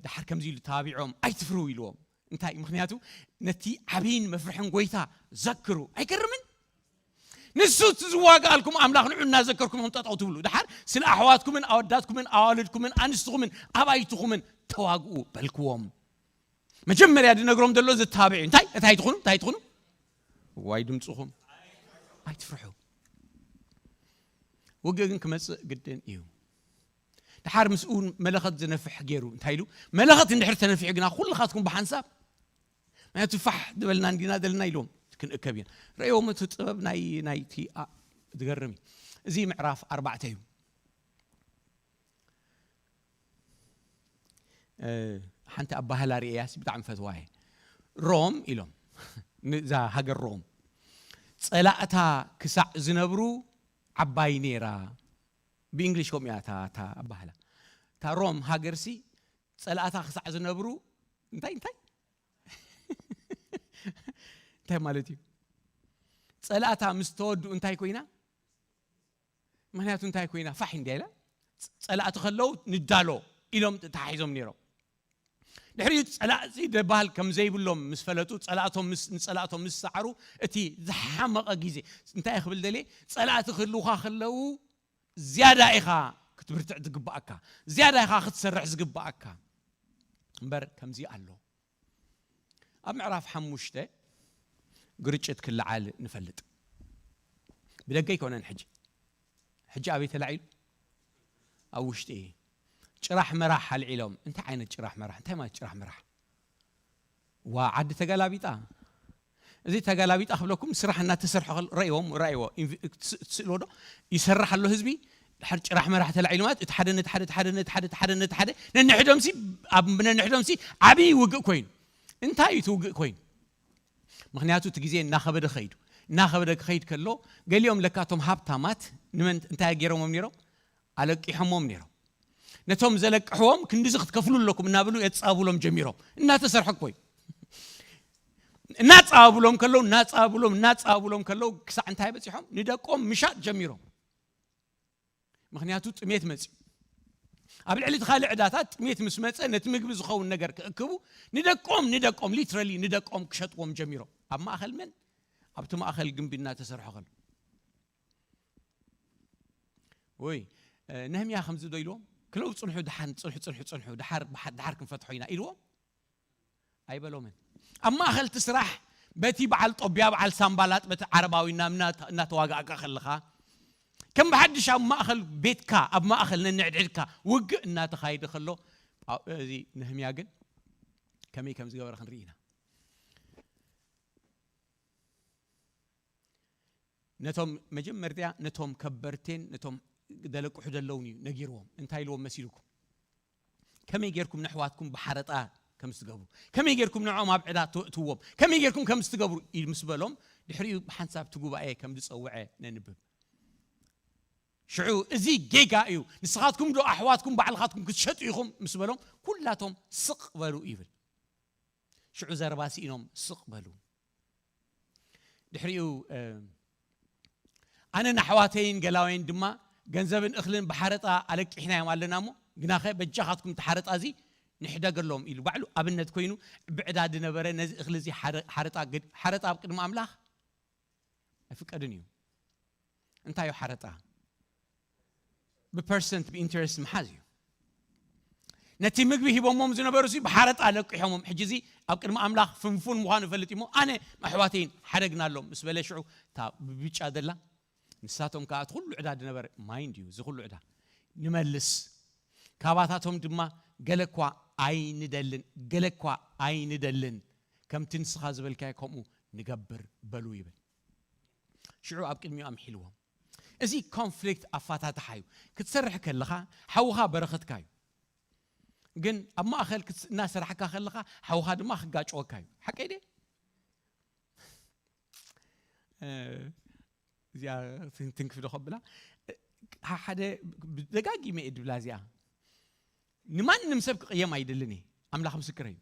ድሓር ከምዚ ኢሉ ተባቢዖም ኣይትፍርሁ ኢልዎም እንታይ ምክንያቱ ነቲ ዓብይን መፍርሕን ጎይታ ዘክሩ ኣይገርምን ንሱ እቲ ዝዋጋኣልኩም ኣምላኽ ንዑ እናዘከርኩም ኢኹም ጠጠው ትብሉ ድሓር ስለ ኣሕዋትኩምን ኣወዳትኩምን ኣዋልድኩምን ኣንስትኹምን ኣባይትኹምን ተዋግኡ በልክዎም መጀመርያ ዝነግሮም ዘሎ ዘተባብዕ እንታይ እንታይ ትኹኑ እንታይ ትኹኑ ዋይ ድምፅኹም ኣይትፍርሑ ውግእ ግን ክመፅእ ግድን እዩ ድሓር ምስኡ መለኸት ዝነፍሕ ገይሩ እንታይ ኢሉ መለኸት እንድሕር ተነፊሑ ግና ኩልኻትኩም ብሓንሳብ ምክንያቱ ፋሕ ዝበልና እንዲና ዘለና ኢልዎም ክንእከብ ኢና ረእዎም እቲ ጥበብ ናይ ናይቲ ዝገርም እዩ እዚ ምዕራፍ ኣርባዕተ እዩ ሓንቲ ኣባህላ ርእያስ ብጣዕሚ ፈትዋ እየ። ሮም ኢሎም፣ ንዛ ሃገር ሮም ጸላእታ ክሳዕ ዝነብሩ ዓባይ ነይራ። ብእንግሊሽ ከምኡ እያ እታ ኣባህላ። እታ ሮም ሃገርሲ ጸላእታ ክሳዕ ዝነብሩ እንታይ እንታይ እንታይ ማለት እዩ? ጸላእታ ምስ ተወዱ እንታይ ኮይና? ምክንያቱ እንታይ ኮይና? ፋሕ እንዲያ ኢላ፣ ጸላእቲ ከለዉ ንዳሎ ኢሎም ተታሒዞም ነይሮም። ድሕሪኡ ጸላእቲ ደባል ከም ዘይብሎም ምስ ፈለጡ፣ ጸላእቶም ምስ ንጸላእቶም ምስ ሰዓሩ፣ እቲ ዝሓመቐ ግዜ እንታይ ክብል ደልየ? ጸላእቲ ክህልውኻ ከለዉ ዝያዳ ኢኻ ክትብርትዕ ዝግባኣካ፣ ዝያዳ ኢኻ ክትሰርሕ ዝግባኣካ። እምበር ከምዚ ኣሎ። ኣብ ምዕራፍ ሓሙሽተ ግርጭት ክለዓል ንፈልጥ። ብደገ ኣይኮነን ሕጂ። ሕጂ ኣበይ ተላዒሉ? ኣብ ውሽጢ። ጭራሕ መራሕ ኣልዒሎም። እንታይ ዓይነት ጭራሕ መራሕ? እንታይ ማለት ጭራሕ መራሕ? ዋ ዓዲ ተገላቢጣ። እዚ ተገላቢጣ ክብለኩም ስራሕ እናተሰርሐ ረእዎም ረእዎ ትስእልዎ ዶ? ይሰርሕ ኣሎ ህዝቢ። ድሓር ጭራሕ መራሕ ተላዒሉ ማለት እቲ ሓደ ነቲ ሓደ እቲ ሓደ ነቲ ሓደ እቲ ሓደ ነቲ ሓደ ነንሕዶምሲ ኣብ ነንሕዶምሲ ዓብዪ ውግእ ኮይኑ እንታይ እዩ እቲ ውግእ ኮይኑ? ምክንያቱ እቲ ግዜ እናኸበደ ኸይዱ እናኸበደ ክኸይድ ከሎ ገሊኦም ለካቶም ሃብታማት ንመን እንታይ ገይሮሞም ነይሮም? ኣለቂሖሞም ነይሮም። ነቶም ዘለቅሕዎም ክንዲዚ ክትከፍሉ ኣለኩም እናብሉ የጻብሎም ጀሚሮም። እናተሰርሐ እኮ እዩ። እናጻብሎም ከለዉ እናጻብሎም እናጻብሎም ከለዉ ክሳዕ እንታይ በጺሖም ንደቆም ምሻጥ ጀሚሮም። ምክንያቱ ጥሜት መጽዩ። ኣብ ልዕሊ እቲ ካልእ ዕዳታት ጥሜት ምስ መጸ ነቲ ምግቢ ዝኸውን ነገር ክእክቡ ንደቆም ንደቆም ሊትራሊ ንደቆም ክሸጥዎም ጀሚሮም። ኣብ ማእኸል መን? ኣብቲ ማእኸል ግንቢ እናተሰርሖ ከሎ ወይ ነህምያ ከምዚ ዶ ኢልዎም ክለው ጽንሑ ድሓን ጽንሑ ጽንሑ ጽንሑ ድሓር ድሓር ክንፈትሖ ኢና ኢልዎም ኣይበሎምን። ኣብ ማእኸል እቲ ስራሕ በቲ በዓል ጦቢያ በዓል ሳምባላጥ በቲ ዓረባዊ እናተዋጋእካ ከለኻ ከም ብሓድሽ ኣብ ማእኸል ቤትካ ኣብ ማእኸል ነንዕድዕድካ ውግእ እናተኻየደ ከሎ እዚ ነህምያ ግን ከመይ ከም ዝገበረ ክንርኢ ኢና። ነቶም መጀመርትያ ነቶም ከበርቴን ነቶም ደለቅሑ ዘለውን እዩ ነጊርዎም። እንታይ ኢልዎም መሲልኩም? ከመይ ጌርኩም ነሕዋትኩም ብሓረጣ ከም ዝትገብሩ፣ ከመይ ጌርኩም ንዕኦም ኣብ ዕዳ ተእትዎም፣ ከመይ ጌርኩም ከም ዝትገብሩ ምስ በሎም ድሕሪኡ ብሓንሳብ እቲ ጉባኤ ከም ዝጸውዐ ነንብብ። ሽዑ እዚ ጌጋ እዩ፣ ንስኻትኩም ዶ ኣሕዋትኩም ባዕልኻትኩም ክትሸጡ ኢኹም ምስ በሎም ኩላቶም ስቕ በሉ ይብል። ሽዑ ዘረባ ስኢኖም ስቕ በሉ። ድሕሪኡ ኣነን ኣሕዋተይን ገላውያን ድማ ገንዘብን እኽልን ብሓረጣ ኣለቂሕናዮም ኣለና እሞ ግናኸ በጃኻትኩም እቲ ሓረጣ እዚ ንሕደገሎም ኢሉ ባዕሉ ኣብነት ኮይኑ ብዕዳ ዝነበረ ነዚ እኽሊ እዚ ሓረጣ ኣብ ቅድሚ ኣምላኽ ኣይፍቀድን እዩ። እንታይ እዩ ሓረጣ? ብፐርሰንት ብኢንተረስት ምሓዝ እዩ። ነቲ ምግቢ ሂቦሞም ዝነበሩ ሲ ብሓረጣ ለቂሖሞም። ሕጂ እዚ ኣብ ቅድሚ ኣምላኽ ፍንፉን ምዃኑ ይፈልጥ እሞ ኣነ ኣሕዋተይን ሓደግናሎም ምስ በለ ሽዑ እታ ብብጫ ዘላ ንሳቶም ከዓ እቲ ኩሉ ዕዳ ዝነበረ ማይንድ እዩ እዚ ኩሉ ዕዳ ንመልስ ካባታቶም ድማ ገለኳ ኣይንደልን ገለኳ ኣይንደልን ከምቲ ንስኻ ዝበልካዮ ከምኡ ንገብር በሉ ይብል። ሽዑ ኣብ ቅድሚኡ ኣምሒልዎም። እዚ ኮንፍሊክት ኣፋታትሓ እዩ። ክትሰርሕ ከለኻ ሓውኻ በረኸትካ እዩ። ግን ኣብ ማእኸል እናሰራሕካ ከለኻ ሓውኻ ድማ ክጋጭወካ እዩ። ሓቀይ ደ እዚኣ ትንክፍ ዶ ከብላ ሓደ ደጋጊመ እየ ድብላ እዚኣ ንማንም ሰብ ክቕየም ኣይደልን እየ። ኣምላኽ ምስክረ እዩ።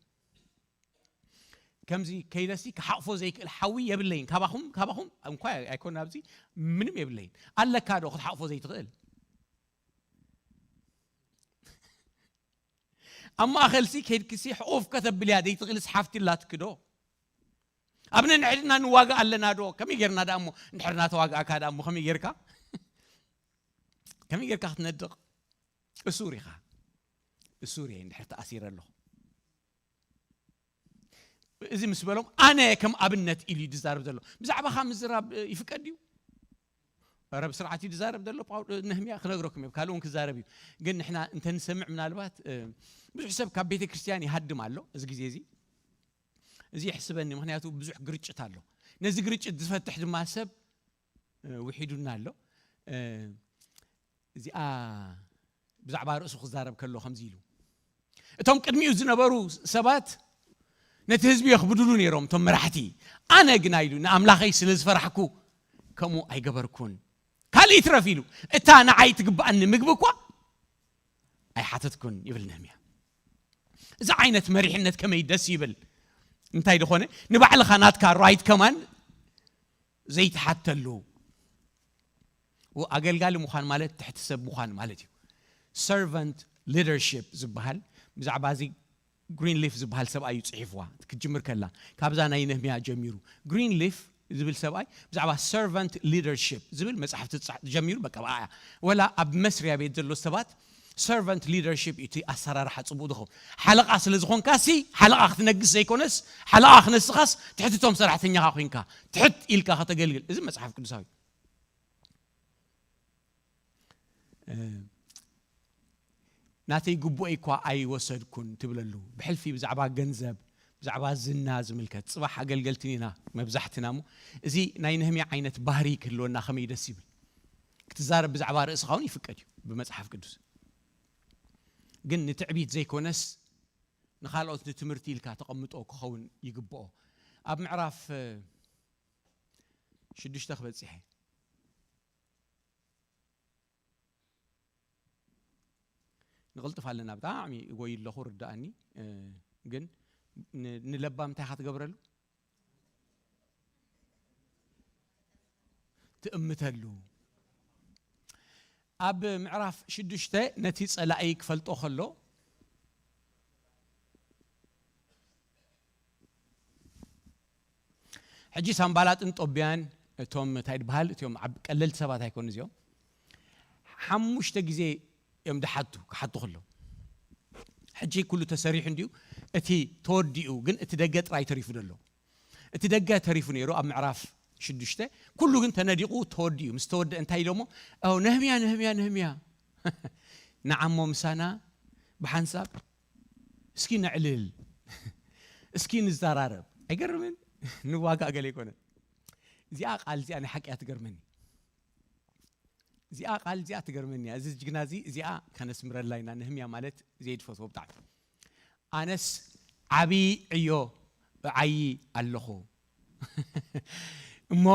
ከምዚ ከይደሲ ክሓቕፎ ዘይክእል ሓዊ የብለይን። ካባኹም ካባኹም እንኳ ኣይኮን ኣብዚ ምንም የብለይን። ኣለካ ዶ ክትሓቕፎ ዘይትኽእል? ኣብ ማእኸልሲ ከይድክሲ ሕቑፍ ከተብልያ ዘይትኽእልስ ሓፍቲ ኣላትኪ ዶ? ኣብ ነንሕድና ንዋጋእ ኣለና ዶ? ከመይ ጌርና ደኣ እሞ እንድሕር እናተዋጋእካ ደኣ እሞ ከመይ ጌርካ ከመይ ጌርካ ክትነድቕ? እሱር ኢኻ። እሱር እየ እንድሕር ተኣሲረ ኣለኹ። እዚ ምስ በሎም ኣነ ከም ኣብነት ኢሉ እዩ ዝዛረብ ዘሎ። ብዛዕባኻ ምዝራብ ይፍቀድ ድዩ? ረ ብስርዓት እዩ ዝዛረብ ዘሎ ነህምያ ክነግረኩም እየ ካልእ እውን ክዛረብ እዩ። ግን ንሕና እንተንሰምዕ ምናልባት ብዙሕ ሰብ ካብ ቤተ ክርስቲያን ይሃድም ኣሎ እዚ ግዜ እዚ። እዚ የሕስበኒ ምክንያቱ ብዙሕ ግርጭት ኣሎ። ነዚ ግርጭት ዝፈትሕ ድማ ሰብ ውሒዱና ኣሎ። እዚኣ ብዛዕባ ርእሱ ክዛረብ ከሎ ከምዚ ኢሉ እቶም ቅድሚኡ ዝነበሩ ሰባት ነቲ ህዝቢ የኽብድሉ ነይሮም፣ እቶም መራሕቲ። ኣነ ግና ኢሉ፣ ንኣምላኸይ ስለ ዝፈራሕኩ ከምኡ ኣይገበርኩን። ካልእ ይትረፍ ኢሉ፣ እታ ንዓይ ትግብኣኒ ምግቢ እኳ ኣይሓተትኩን ይብል ነህምያ። እዚ ዓይነት መሪሕነት ከመይ ደስ ይብል! እንታይ ደኾነ ንባዕልኻ ናትካ ራይት ከማን ዘይትሓተሉ። ኣገልጋሊ ምዃን ማለት ትሕቲ ሰብ ምዃን ማለት እዩ። ሰርቨንት ሊደርሺፕ ዝበሃል ብዛዕባ እዚ ግሪንሊፍ ዝበሃል ሰብኣይ እዩ ጽሒፍዋ ክትጅምር ከላ፣ ካብዛ ናይ ነህምያ ጀሚሩ። ግሪንሊፍ ዝብል ሰብኣይ ብዛዕባ ሰርቨንት ሊደርሺፕ ዝብል መጽሓፍ ትጻ- ጀሚሩ። በቃ ብኣያ ወላ ኣብ መስሪያ ቤት ዘሎ ሰባት ሰርቨንት ሊደርሺፕ እዩ እቲ ኣሰራርሓ ጽቡቕ ዝኸውን። ሓለቓ ስለ ዝኾንካ ሲ ሓለቓ ክትነግስ ዘይኮነስ ሓለቓ ክነስኻስ ትሕትቶም ሰራሕተኛኻ ኮይንካ ትሕት ኢልካ ከተገልግል፣ እዚ መጽሓፍ ቅዱሳዊ። ናተይ ግቡኤ እኳ ኣይወሰድኩን ትብለሉ። ብሕልፊ ብዛዕባ ገንዘብ፣ ብዛዕባ ዝና ዝምልከት፣ ጽባሕ ኣገልገልትን ኢና መብዛሕትና እሞ፣ እዚ ናይ ነህምያ ዓይነት ባህሪ ክህልወና ከመይ ደስ ይብል። ክትዛረብ ብዛዕባ ርእስኻ እውን ይፍቀድ እዩ ብመጽሓፍ ቅዱስ። ግን ንትዕቢት ዘይኮነስ ንኻልኦት ንትምህርቲ ኢልካ ተቐምጦ ክኸውን ይግብኦ። ኣብ ምዕራፍ ሽዱሽተ ክበጽሕ እየ። ንቕልጥፍ ኣለና፣ ብጣዕሚ እጎይ ኣለኹ ርዳኣኒ። ግን ንለባም እንታይ ኢኻ ትገብረሉ? ትእምተሉ። ኣብ ምዕራፍ ሽዱሽተ ነቲ ጸላኢ ክፈልጦ ከሎ፣ ሕጂ ሳምባላጥን ጦብያን እቶም እንታይ ድበሃል እቲኦም ዓብ ቀለልቲ ሰባት ኣይኮኑ እዚኦም። ሓሙሽተ ግዜ እዮም ድሓቱ ክሓቱ ከሎ፣ ሕጂ ኩሉ ተሰሪሑ እንዲዩ፣ እቲ ተወዲኡ ግን እቲ ደገ ጥራይ ተሪፉ ዘሎ። እቲ ደገ ተሪፉ ነይሩ ኣብ ምዕራፍ ሽዱሽተ። ኩሉ ግን ተነዲቑ ተወዲኡ ምስ ተወደ እንታይ ኢሎሞ? ነህምያ ነህምያ ነህምያ፣ ንዓሞ ምሳና ብሓንሳብ እስኪ ነዕልል፣ እስኪ ንዘራረብ። ኣይገርምን? ንዋጋ ገለ ኣይኮነን። እዚኣ ቃል እዚኣ ናይ ሓቂ እያ ትገርመኒ። እዚኣ ቃል እዚኣ ትገርመኒ እያ። እዚ ጅግና እዚ እዚኣ ከነስምረላ ኢና። ነህምያ ማለት ዘይድፈትዎ ብጣዕሚ። ኣነስ ዓቢ ዕዮ እዓዪ ኣለኹ እሞ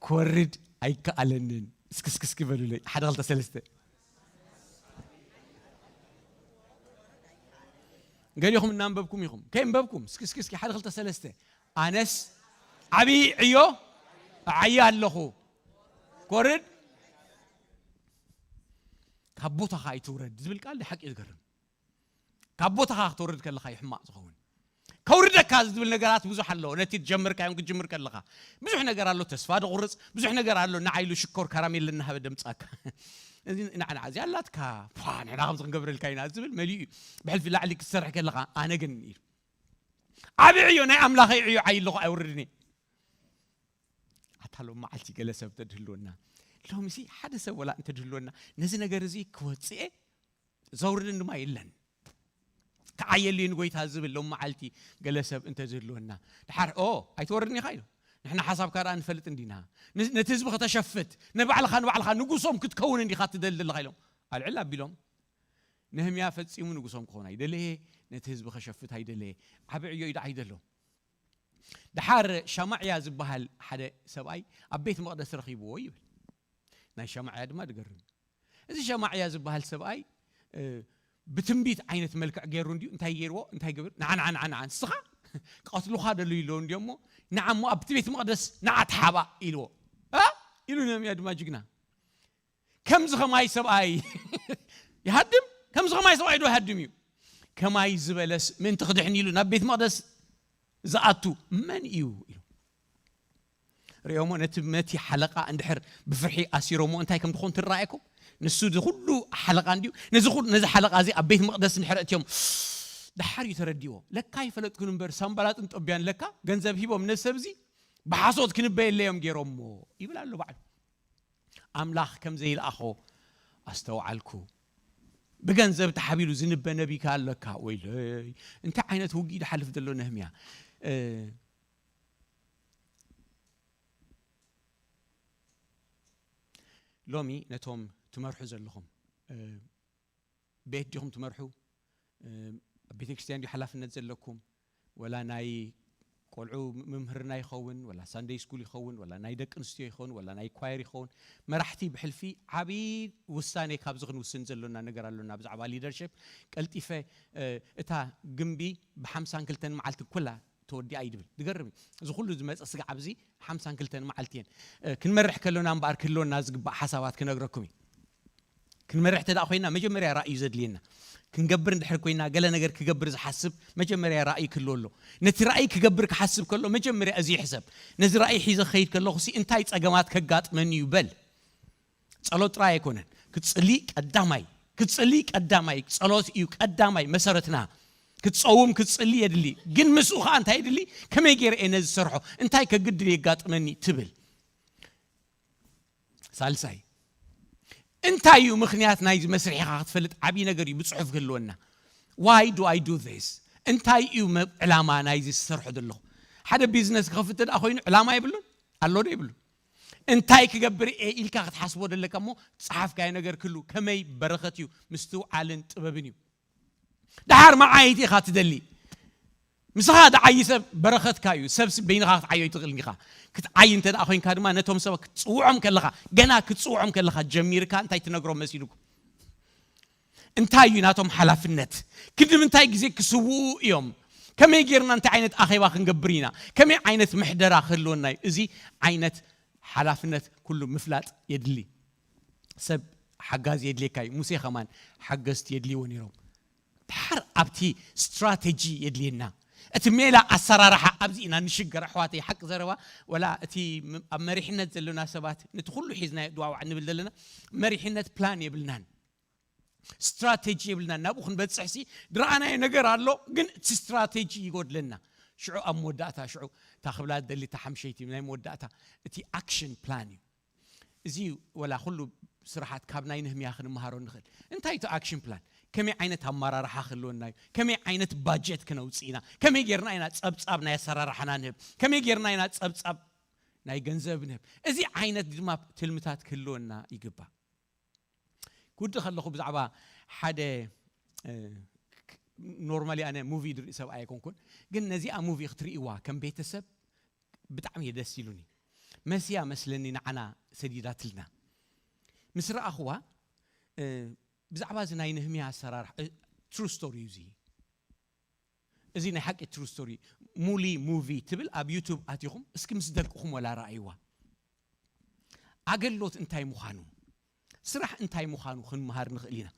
ክወርድ ኣይከኣለንን። እስክስክስኪ በሉለይ። ሓደ ክልተ ሰለስተ። ገሊኹም እናንበብኩም ኢኹም። ከይንበብኩም እስክስክስኪ ሓደ ክልተ ሰለስተ። ኣነስ ዓቢ ዕዮ እዓዪ ኣለኹ። ክወርድ ካብ ቦታኻ ኣይትውረድ ዝብል ቃል ሓቂ እዩ ዝገርም። ካብ ቦታኻ ክትወርድ ከለኻ እዩ ሕማቕ ዝኸውን። ከውርደካ ዝብል ነገራት ብዙሕ ኣለዎ። ነቲ ትጀምርካዮም ክትጅምር ከለኻ ብዙሕ ነገር ኣሎ። ተስፋ ድቑርጽ ብዙሕ ነገር ኣሎ። ንዓይሉ ሽኮር ካራሜል እናሃበ ደምጻካ። እዚ ንዓና እዚኣ ኣላትካ፣ ፋ፣ ንሕና ከምዚ ክንገብረልካ ኢና ዝብል መሊኡ እዩ። ብሕልፊ ላዕሊ ክትሰርሕ ከለኻ ኣነ ግን ኢሉ ዓቢ ዕዮ ናይ ኣምላኸይ ዕዮ ዓይለኹ ኣይውርድን እየ። ኣታ ሎም መዓልቲ ገለ ሰብ እንተድህልወና፣ ሎምሲ ሓደ ሰብ ወላ እንተድህልወና ነዚ ነገር እዚ ክወፅኤ ዘውርድን ድማ የለን። ክዓየሉ እዩ ንጎይታ ዝብል ሎም መዓልቲ ገለ ሰብ እንተዝህልወና፣ ድሓር ኦ ኣይትወርድን ኢኻ ኢሉ። ንሕና ሓሳብካ ደኣ ንፈልጥ እንዲና። ን- ነቲ ህዝቢ ከተሸፍት፣ ንባዕልኻ ንባዕልኻ ንጉሶም ክትከውን እንዲኻ ትደሊ ዘለኻ ኢሎም ኣልዕል ኣቢሎም። ነህምያ ፈጺሙ ንጉሶም ክኾን ኣይደለየ፣ ነቲ ህዝቢ ከሸፍት ኣይደለየ። ዓቢ ዕዮ እዩ ደዓ ይደሎ። ድሓር ሸማዕያ ዝበሃል ሓደ ሰብኣይ ኣብ ቤት መቕደስ ረኺብዎ ይብል። ናይ ሸማዕያ ድማ ድገርም። እዚ ሸማዕያ ዝበሃል ሰብኣይ እ፣ ብትንቢት ዓይነት መልክዕ ገይሩ እንዲዩ እንታይ ገይርዎ እንታይ ግብር ንዓ ንዓ ንዓ ንዓ ንስኻ ቀትሉኻ ደልዩ ኣለዉ እንዲዮ እሞ ንዓ እሞ ኣብቲ ቤት መቕደስ ንዓ ተሓባእ ኢልዎ። እ? ኢሉ ነህምያ ድማ ጅግና። ከምዚ ኸማይ ሰብኣይ ይሃድም? ከምዚ ኸማይ ሰብኣይ ዶ ይሃድም እዩ? ከማይ ዝበለስ ምእንቲ ክድሕን ኢሉ ናብ ቤት መቕደስ ዝኣቱ መን እዩ? ኢሉ ርእዮሞ ነቲ መቲ ሓለቓ እንድሕር ብፍርሒ ኣሲሮሞ እንታይ ከም ዝኾን ትረኣየኩም? ንሱ እዚ ኩሉ ሓለቓ እንዲዩ። ነዚ ኩሉ ነዚ ሓለቓ እዚ ኣብ ቤት መቕደስ እንድሕር እትዮም ድሓር እዩ ተረዲዎ። ለካ ይፈለጥኩን እምበር ሳምባላጥን ጦብያን ለካ ገንዘብ ሂቦም ነዚ ሰብ እዚ ብሓሶት ክንበየለዮም ገይሮሞ ይብል ኣሎ ባዕሉ። ኣምላኽ ከም ዘይልኣኾ ኣስተውዓልኩ። ብገንዘብ ተሓቢሉ ዝንበ ነቢካ ኣለካ። ወይለይ እንታይ ዓይነት ውግእ ድሓልፍ ዘሎ ነህምያ። እ፣ ሎሚ ነቶም ትመርሑ ዘለኹም እ፣ ቤት ዲኹም ትመርሑ? እ፣ ኣብ ቤተክርስትያን ድዩ ሓላፍነት ዘለኩም? ወላ ናይ ቆልዑ ምምህርና ይኸውን፣ ወላ ሳንደይ ስኩል ይኸውን፣ ወላ ናይ ደቂ ኣንስትዮ ይኸውን፣ ወላ ናይ ኳየር ይኸውን፣ መራሕቲ ብሕልፊ ዓብዪ ውሳኔ ካብዚ ክንውስን ዘሎና ነገር ኣሎና። ብዛዕባ ሊደርሽፕ ቀልጢፈ፣ እታ ግንቢ ብሓምሳን ክልተን መዓልቲ ኩላ ተወዲኣ እዩ ድብል። ዝገርም እዩ። እዚ ኩሉ ዝመፀ ስጋዕ ኣብዚ ሓምሳን ክልተን መዓልቲ እየን። ክንመርሕ ከሎና እምበኣር ክህልወና ዝግባእ ሓሳባት ክነግረኩም እዩ። ክንመርሕ ተደኣ ኮይና መጀመርያ ራእዩ ዘድልየና። ክንገብር እንድሕር ኮይና፣ ገለ ነገር ክገብር ዝሓስብ መጀመርያ ራእዩ ክህልዎ ኣሎ። ነቲ ራእይ ክገብር ክሓስብ ከሎ መጀመርያ እዚ ይሕሰብ። ነዚ ራእይ ሒዘ ክኸይድ ከለኹ ሲ እንታይ ጸገማት ከጋጥመኒ እዩ በል። ጸሎት ጥራይ ኣይኮነን። ክትጽሊ ቀዳማይ፣ ክትጽሊ ቀዳማይ፣ ጸሎት እዩ ቀዳማይ መሰረትና። ክትጸውም ክትጽሊ የድሊ። ግን ምስኡ ኸዓ እንታይ የድሊ? ከመይ ገይረ እየ ነዚ ዝሰርሖ? እንታይ ከግድል የጋጥመኒ ትብል። ሳልሳይ፣ እንታይ እዩ ምኽንያት ናይዚ መስርሒኻ ክትፈልጥ ዓብዪ ነገር እዩ ብጽሑፍ ክህልወና። Why do I do this? እንታይ እዩ መ- ዕላማ ናይዚ ዝሰርሖ ዘለኹ? ሓደ ቢዝነስ ክኸፍት ደኣ ኮይኑ ዕላማ የብሉን ኣሎ ዶ የብሉን? እንታይ ክገብር እየ ኢልካ ክትሓስቦ ደለካ እሞ ዝጸሓፍካዮ ነገር ክህሉ ከመይ በረኸት እዩ ምስትውዓልን ጥበብን እዩ። ደሓር መዓይቲ ኢኻ ትደሊ። ምሳኻ ዝዓዪ ሰብ በረኸትካ እዩ። ሰብሲ በይንኻ ክትዓዮ ኣይትኽእልን ኢኻ። ክትዓዪ እንተ ደኣ ኮይንካ ድማ ነቶም ሰባት ክትጽውዖም ከለኻ፣ ገና ክትጽውዖም ከለኻ ጀሚርካ እንታይ ትነግሮም መሲሉኩም? እንታይ እዩ ናቶም ሓላፍነት? ክንዲ ምንታይ ግዜ ክስውኡ እዮም? ከመይ ጌርና እንታይ ዓይነት ኣኼባ ክንገብር ኢና? ከመይ ዓይነት ምሕደራ ክህልወና እዩ? እዚ ዓይነት ሓላፍነት ኩሉ ምፍላጥ የድሊ። ሰብ ሓጋዚ የድልየካ እዩ። ሙሴ ኸማን ሓገዝቲ የድልይዎ ነይሮም። ድሓር ኣብቲ ስትራቴጂ የድልየና። እቲ ሜላ ኣሰራርሓ ኣብዚ ኢና ንሽገር ኣሕዋተይ፣ ሓቂ ዘረባ። ወላ እቲ ም- ኣብ መሪሕነት ዘለና ሰባት ነቲ ኩሉ ሒዝና ድዋዋዕ ንብል ዘለና፣ መሪሕነት ፕላን የብልናን፣ ስትራቴጂ የብልናን። ናብኡ ክንበፅሕ ሲ ድረኣናዮ ነገር ኣሎ፣ ግን እቲ ስትራቴጂ ይጎድለና። ሽዑ ኣብ መወዳእታ ሽዑ እታ ክብላ ደሊ እታ ሓምሸይቲ ናይ መወዳእታ እቲ ኣክሽን ፕላን እዩ። እዚ ወላ ኩሉ ስራሓት ካብ ናይ ነህምያ ክንመሃሮ ንኽእል። እንታይ እቲ ኣክሽን ፕላን? ከመይ ዓይነት ኣመራርሓ ክህልወና እዩ? ከመይ ዓይነት ባጀት ክነውፅእ ኢና? ከመይ ጌርና ኢና ፀብፃብ ናይ ኣሰራርሓና ንህብ? ከመይ ጌርና ኢና ፀብፃብ ናይ ገንዘብ ንህብ? እዚ ዓይነት ድማ ትልምታት ክህልወና ይግባእ። ክውድእ ከለኹ ብዛዕባ ሓደ ኖርማሊ ኣነ ሙቪ ድርኢ ሰብ ኣይኮንኩን፣ ግን ነዚኣ ሙቪ ክትርእይዋ ከም ቤተሰብ ብጣዕሚ እየ ደስ ኢሉኒ። መስያ መስለኒ ንዓና ሰዲዳትልና ምስ ረኣኽዋ፣ ብዛዕባ እዚ ናይ ነህምያ ኣሰራርሓ ትሩ ስቶሪ እዩ እዚ። እዚ ናይ ሓቂ ትሩ ስቶሪ ሙሊ ሙቪ ትብል ኣብ ዩቱብ ኣቲኹም እስኪ ምስ ደቅኹም ወላ ረኣይዋ። ኣገልግሎት እንታይ ምዃኑ፣ ስራሕ እንታይ ምዃኑ ክንመሃር ንኽእል ኢና።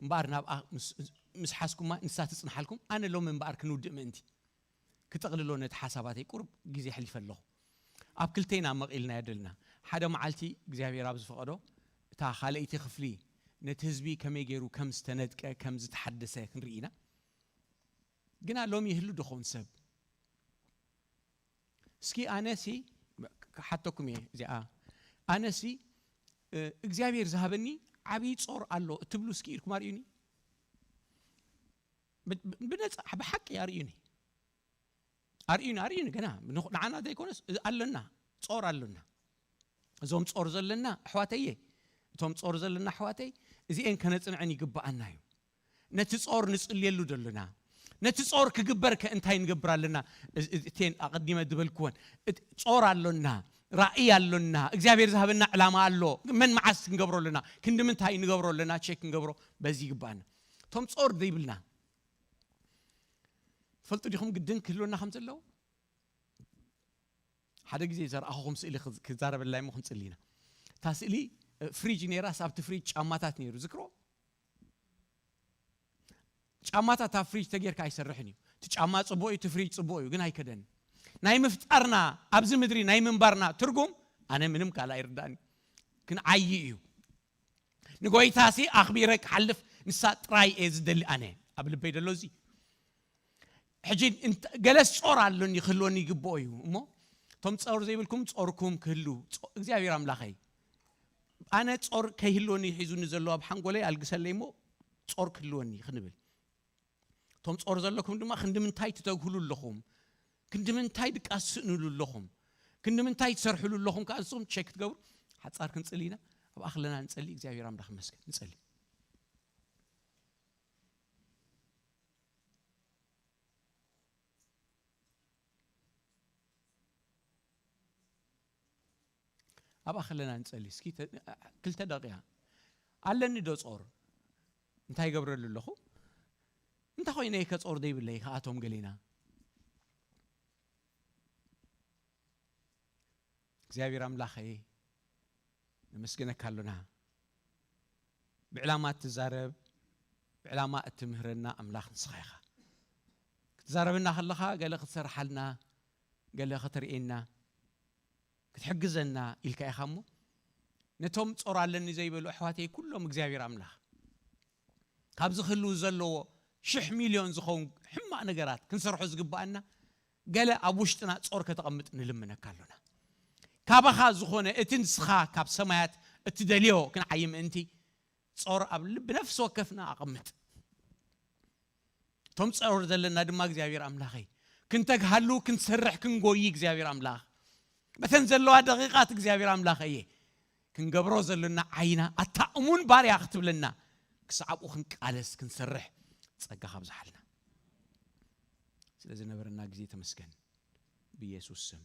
እምበኣር ናብኣ ምስ- ምስ ሓዝኩማ ንሳ ትጽንሓልኩም። ኣነ ሎሚ እምበኣር ክንውድእ ምእንቲ ክጠቕልሎ ነቲ ሓሳባተይ ቁሩብ ግዜ ኣሕሊፈ ኣለኹ። ኣብ ክልተ ኢና መቒልናዮ ደልና። ሓደ መዓልቲ እግዚኣብሔር ኣብ ዝፈቐዶ እታ ካልኣይቲ ክፍሊ ነቲ ህዝቢ ከመይ ገይሩ ከም ዝተነድቀ ከም ዝተሓደሰ ክንርኢ ኢና። ግና ሎሚ ይህሉ ዶ ኸውን ሰብ? እስኪ ኣነሲ ክሓተኩም እየ እዚኣ። ኣነሲ እግዚኣብሔር ዝሃበኒ ዓብዪ ጾር ኣሎ እትብሉ እስኪ ኢድኩም ኣርእዩኒ። ብነፃ ብሓቂ ኣርእዩኒ። ኣርእዩኒ ኣርእዩኒ ገና ንዓና ዘይኮነስ ኣለና፣ ጾር ኣለና። እዞም ጾር ዘለና ኣሕዋተየ፣ እቶም ጾር ዘለና ኣሕዋተይ፣ እዚኤን ከነጽንዐን ይግብኣና እዩ። ነቲ ጾር ንጽልየሉ ደሎና፣ ነቲ ጾር ክግበር ከ እንታይ ንገብር ኣለና? እቴን ኣቐዲመ ዝበልክወን ጾር ኣሎና፣ ራእይ ኣሎና፣ እግዚኣብሔር ዝሃበና ዕላማ ኣሎ። መን መዓስ ክንገብሮ ኣለና? ክንዲ ምንታይ ንገብሮ ኣለና? ቸክ ክንገብሮ በዚ ይግብኣና። እቶም ጾር ዘይብልና ትፈልጡ ዲኹም ግድን ክህልወና ከም ዘለዎ? ሓደ ግዜ ዘርኣኹኹም ስእሊ ክዛረበላ እሞ ክንጽሊ ኢና። እታ ስእሊ ፍሪጅ ነይራስ ኣብቲ ፍሪጅ ጫማታት ነይሩ ዝክሮ። ጫማታት ኣብ ፍሪጅ ተጌርካ ኣይሰርሕን እዩ። እቲ ጫማ ጽቡቕ እዩ፣ እቲ ፍሪጅ ጽቡቕ እዩ፣ ግን ኣይከደን። ናይ ምፍጣርና ኣብዚ ምድሪ ናይ ምንባርና ትርጉም ኣነ ምንም ካልእ ኣይርዳእን እዩ። ክንዓዪ እዩ። ንጎይታሲ ኣኽቢረ ክሓልፍ ንሳ ጥራይ እየ ዝደሊ ኣነ። ኣብ ልበይ ደሎ እዚ ሕጂ ገለስ ጾር ኣሎኒ ክህልወኒ ይግብኦ እዩ እሞ እቶም ጾር ዘይብልኩም ጾርኩም ክህሉ እግዚኣብሔር ኣምላኸይ ኣነ ጾር ከይህልወኒ ሒዙኒ ዘሎ ኣብ ሓንጎለይ ኣልግሰለይ እሞ ጾር ክህልወኒ ክንብል እቶም ጾር ዘለኩም ድማ ክንዲ ምንታይ ትተግህሉ ኣለኹም ክንዲ ምንታይ ድቃስ ትስእንሉ ኣለኹም ክንዲ ምንታይ ትሰርሕሉ ኣለኹም ከዓ ንስኹም ቸክ ትገብሩ ሓጻር ክንጽሊ ኢና ኣብ ኣኽለና ንጸሊ እግዚኣብሔር ኣምላኽ ይመስገን ንጸሊ ኣብኣ ከለና ንጸሊ እስኪ። ክልተ ደቂቃ ኣለኒ ዶ ጾር? እንታይ ይገብረሉ ኣለኹ? እንታይ ኮይነ ከጾር ዘይብለይ ከኣቶም ገሌና? እግዚኣብሔር ኣምላኸይ፣ ነመስግነካ ኣሎና። ብዕላማ እትዛረብ፣ ብዕላማ እትምህረና ኣምላኽ ንስኻ ኢኻ። ክትዛረበና ከለኻ ገለ ክትሰርሓልና፣ ገለ ከተርእየና፣ ክትሕግዘና ኢልካ ኢኻ እሞ፣ ነቶም ጾር ኣለኒ ዘይበሉ ኣሕዋተይ ኩሎም እግዚኣብሔር ኣምላኽ ካብዚ ክህልው ዘለዎ ሽሕ ሚልዮን ዝኸውን ሕማቕ ነገራት ክንሰርሖ ዝግባኣና ገለ ኣብ ውሽጥና ጾር ከተቐምጥ ንልምነካ ኣሎና። ካባኻ ዝኾነ እቲ ንስኻ ካብ ሰማያት እትደልዮ ክንዓይ ምእንቲ ጾር ኣብ ልቢ ነፍሲ ወከፍና ኣቐምጥ። እቶም ጾር ዘለና ድማ እግዚኣብሔር ኣምላኸይ ክንተግሃሉ ክንሰርሕ ክንጎይ እግዚኣብሔር ኣምላኽ በተን ዘለዋ ደቂቃት እግዚኣብሔር ኣምላኸየ ክንገብሮ ዘለና ዓይና ኣታ እሙን ባርያ ክትብለና ክሳዕ ኣብኡ ክንቃለስ ክንሰርሕ ጸጋ ካብዝሓልና። ስለ ዝነበረና ግዜ ተመስገን ብኢየሱስ ስም።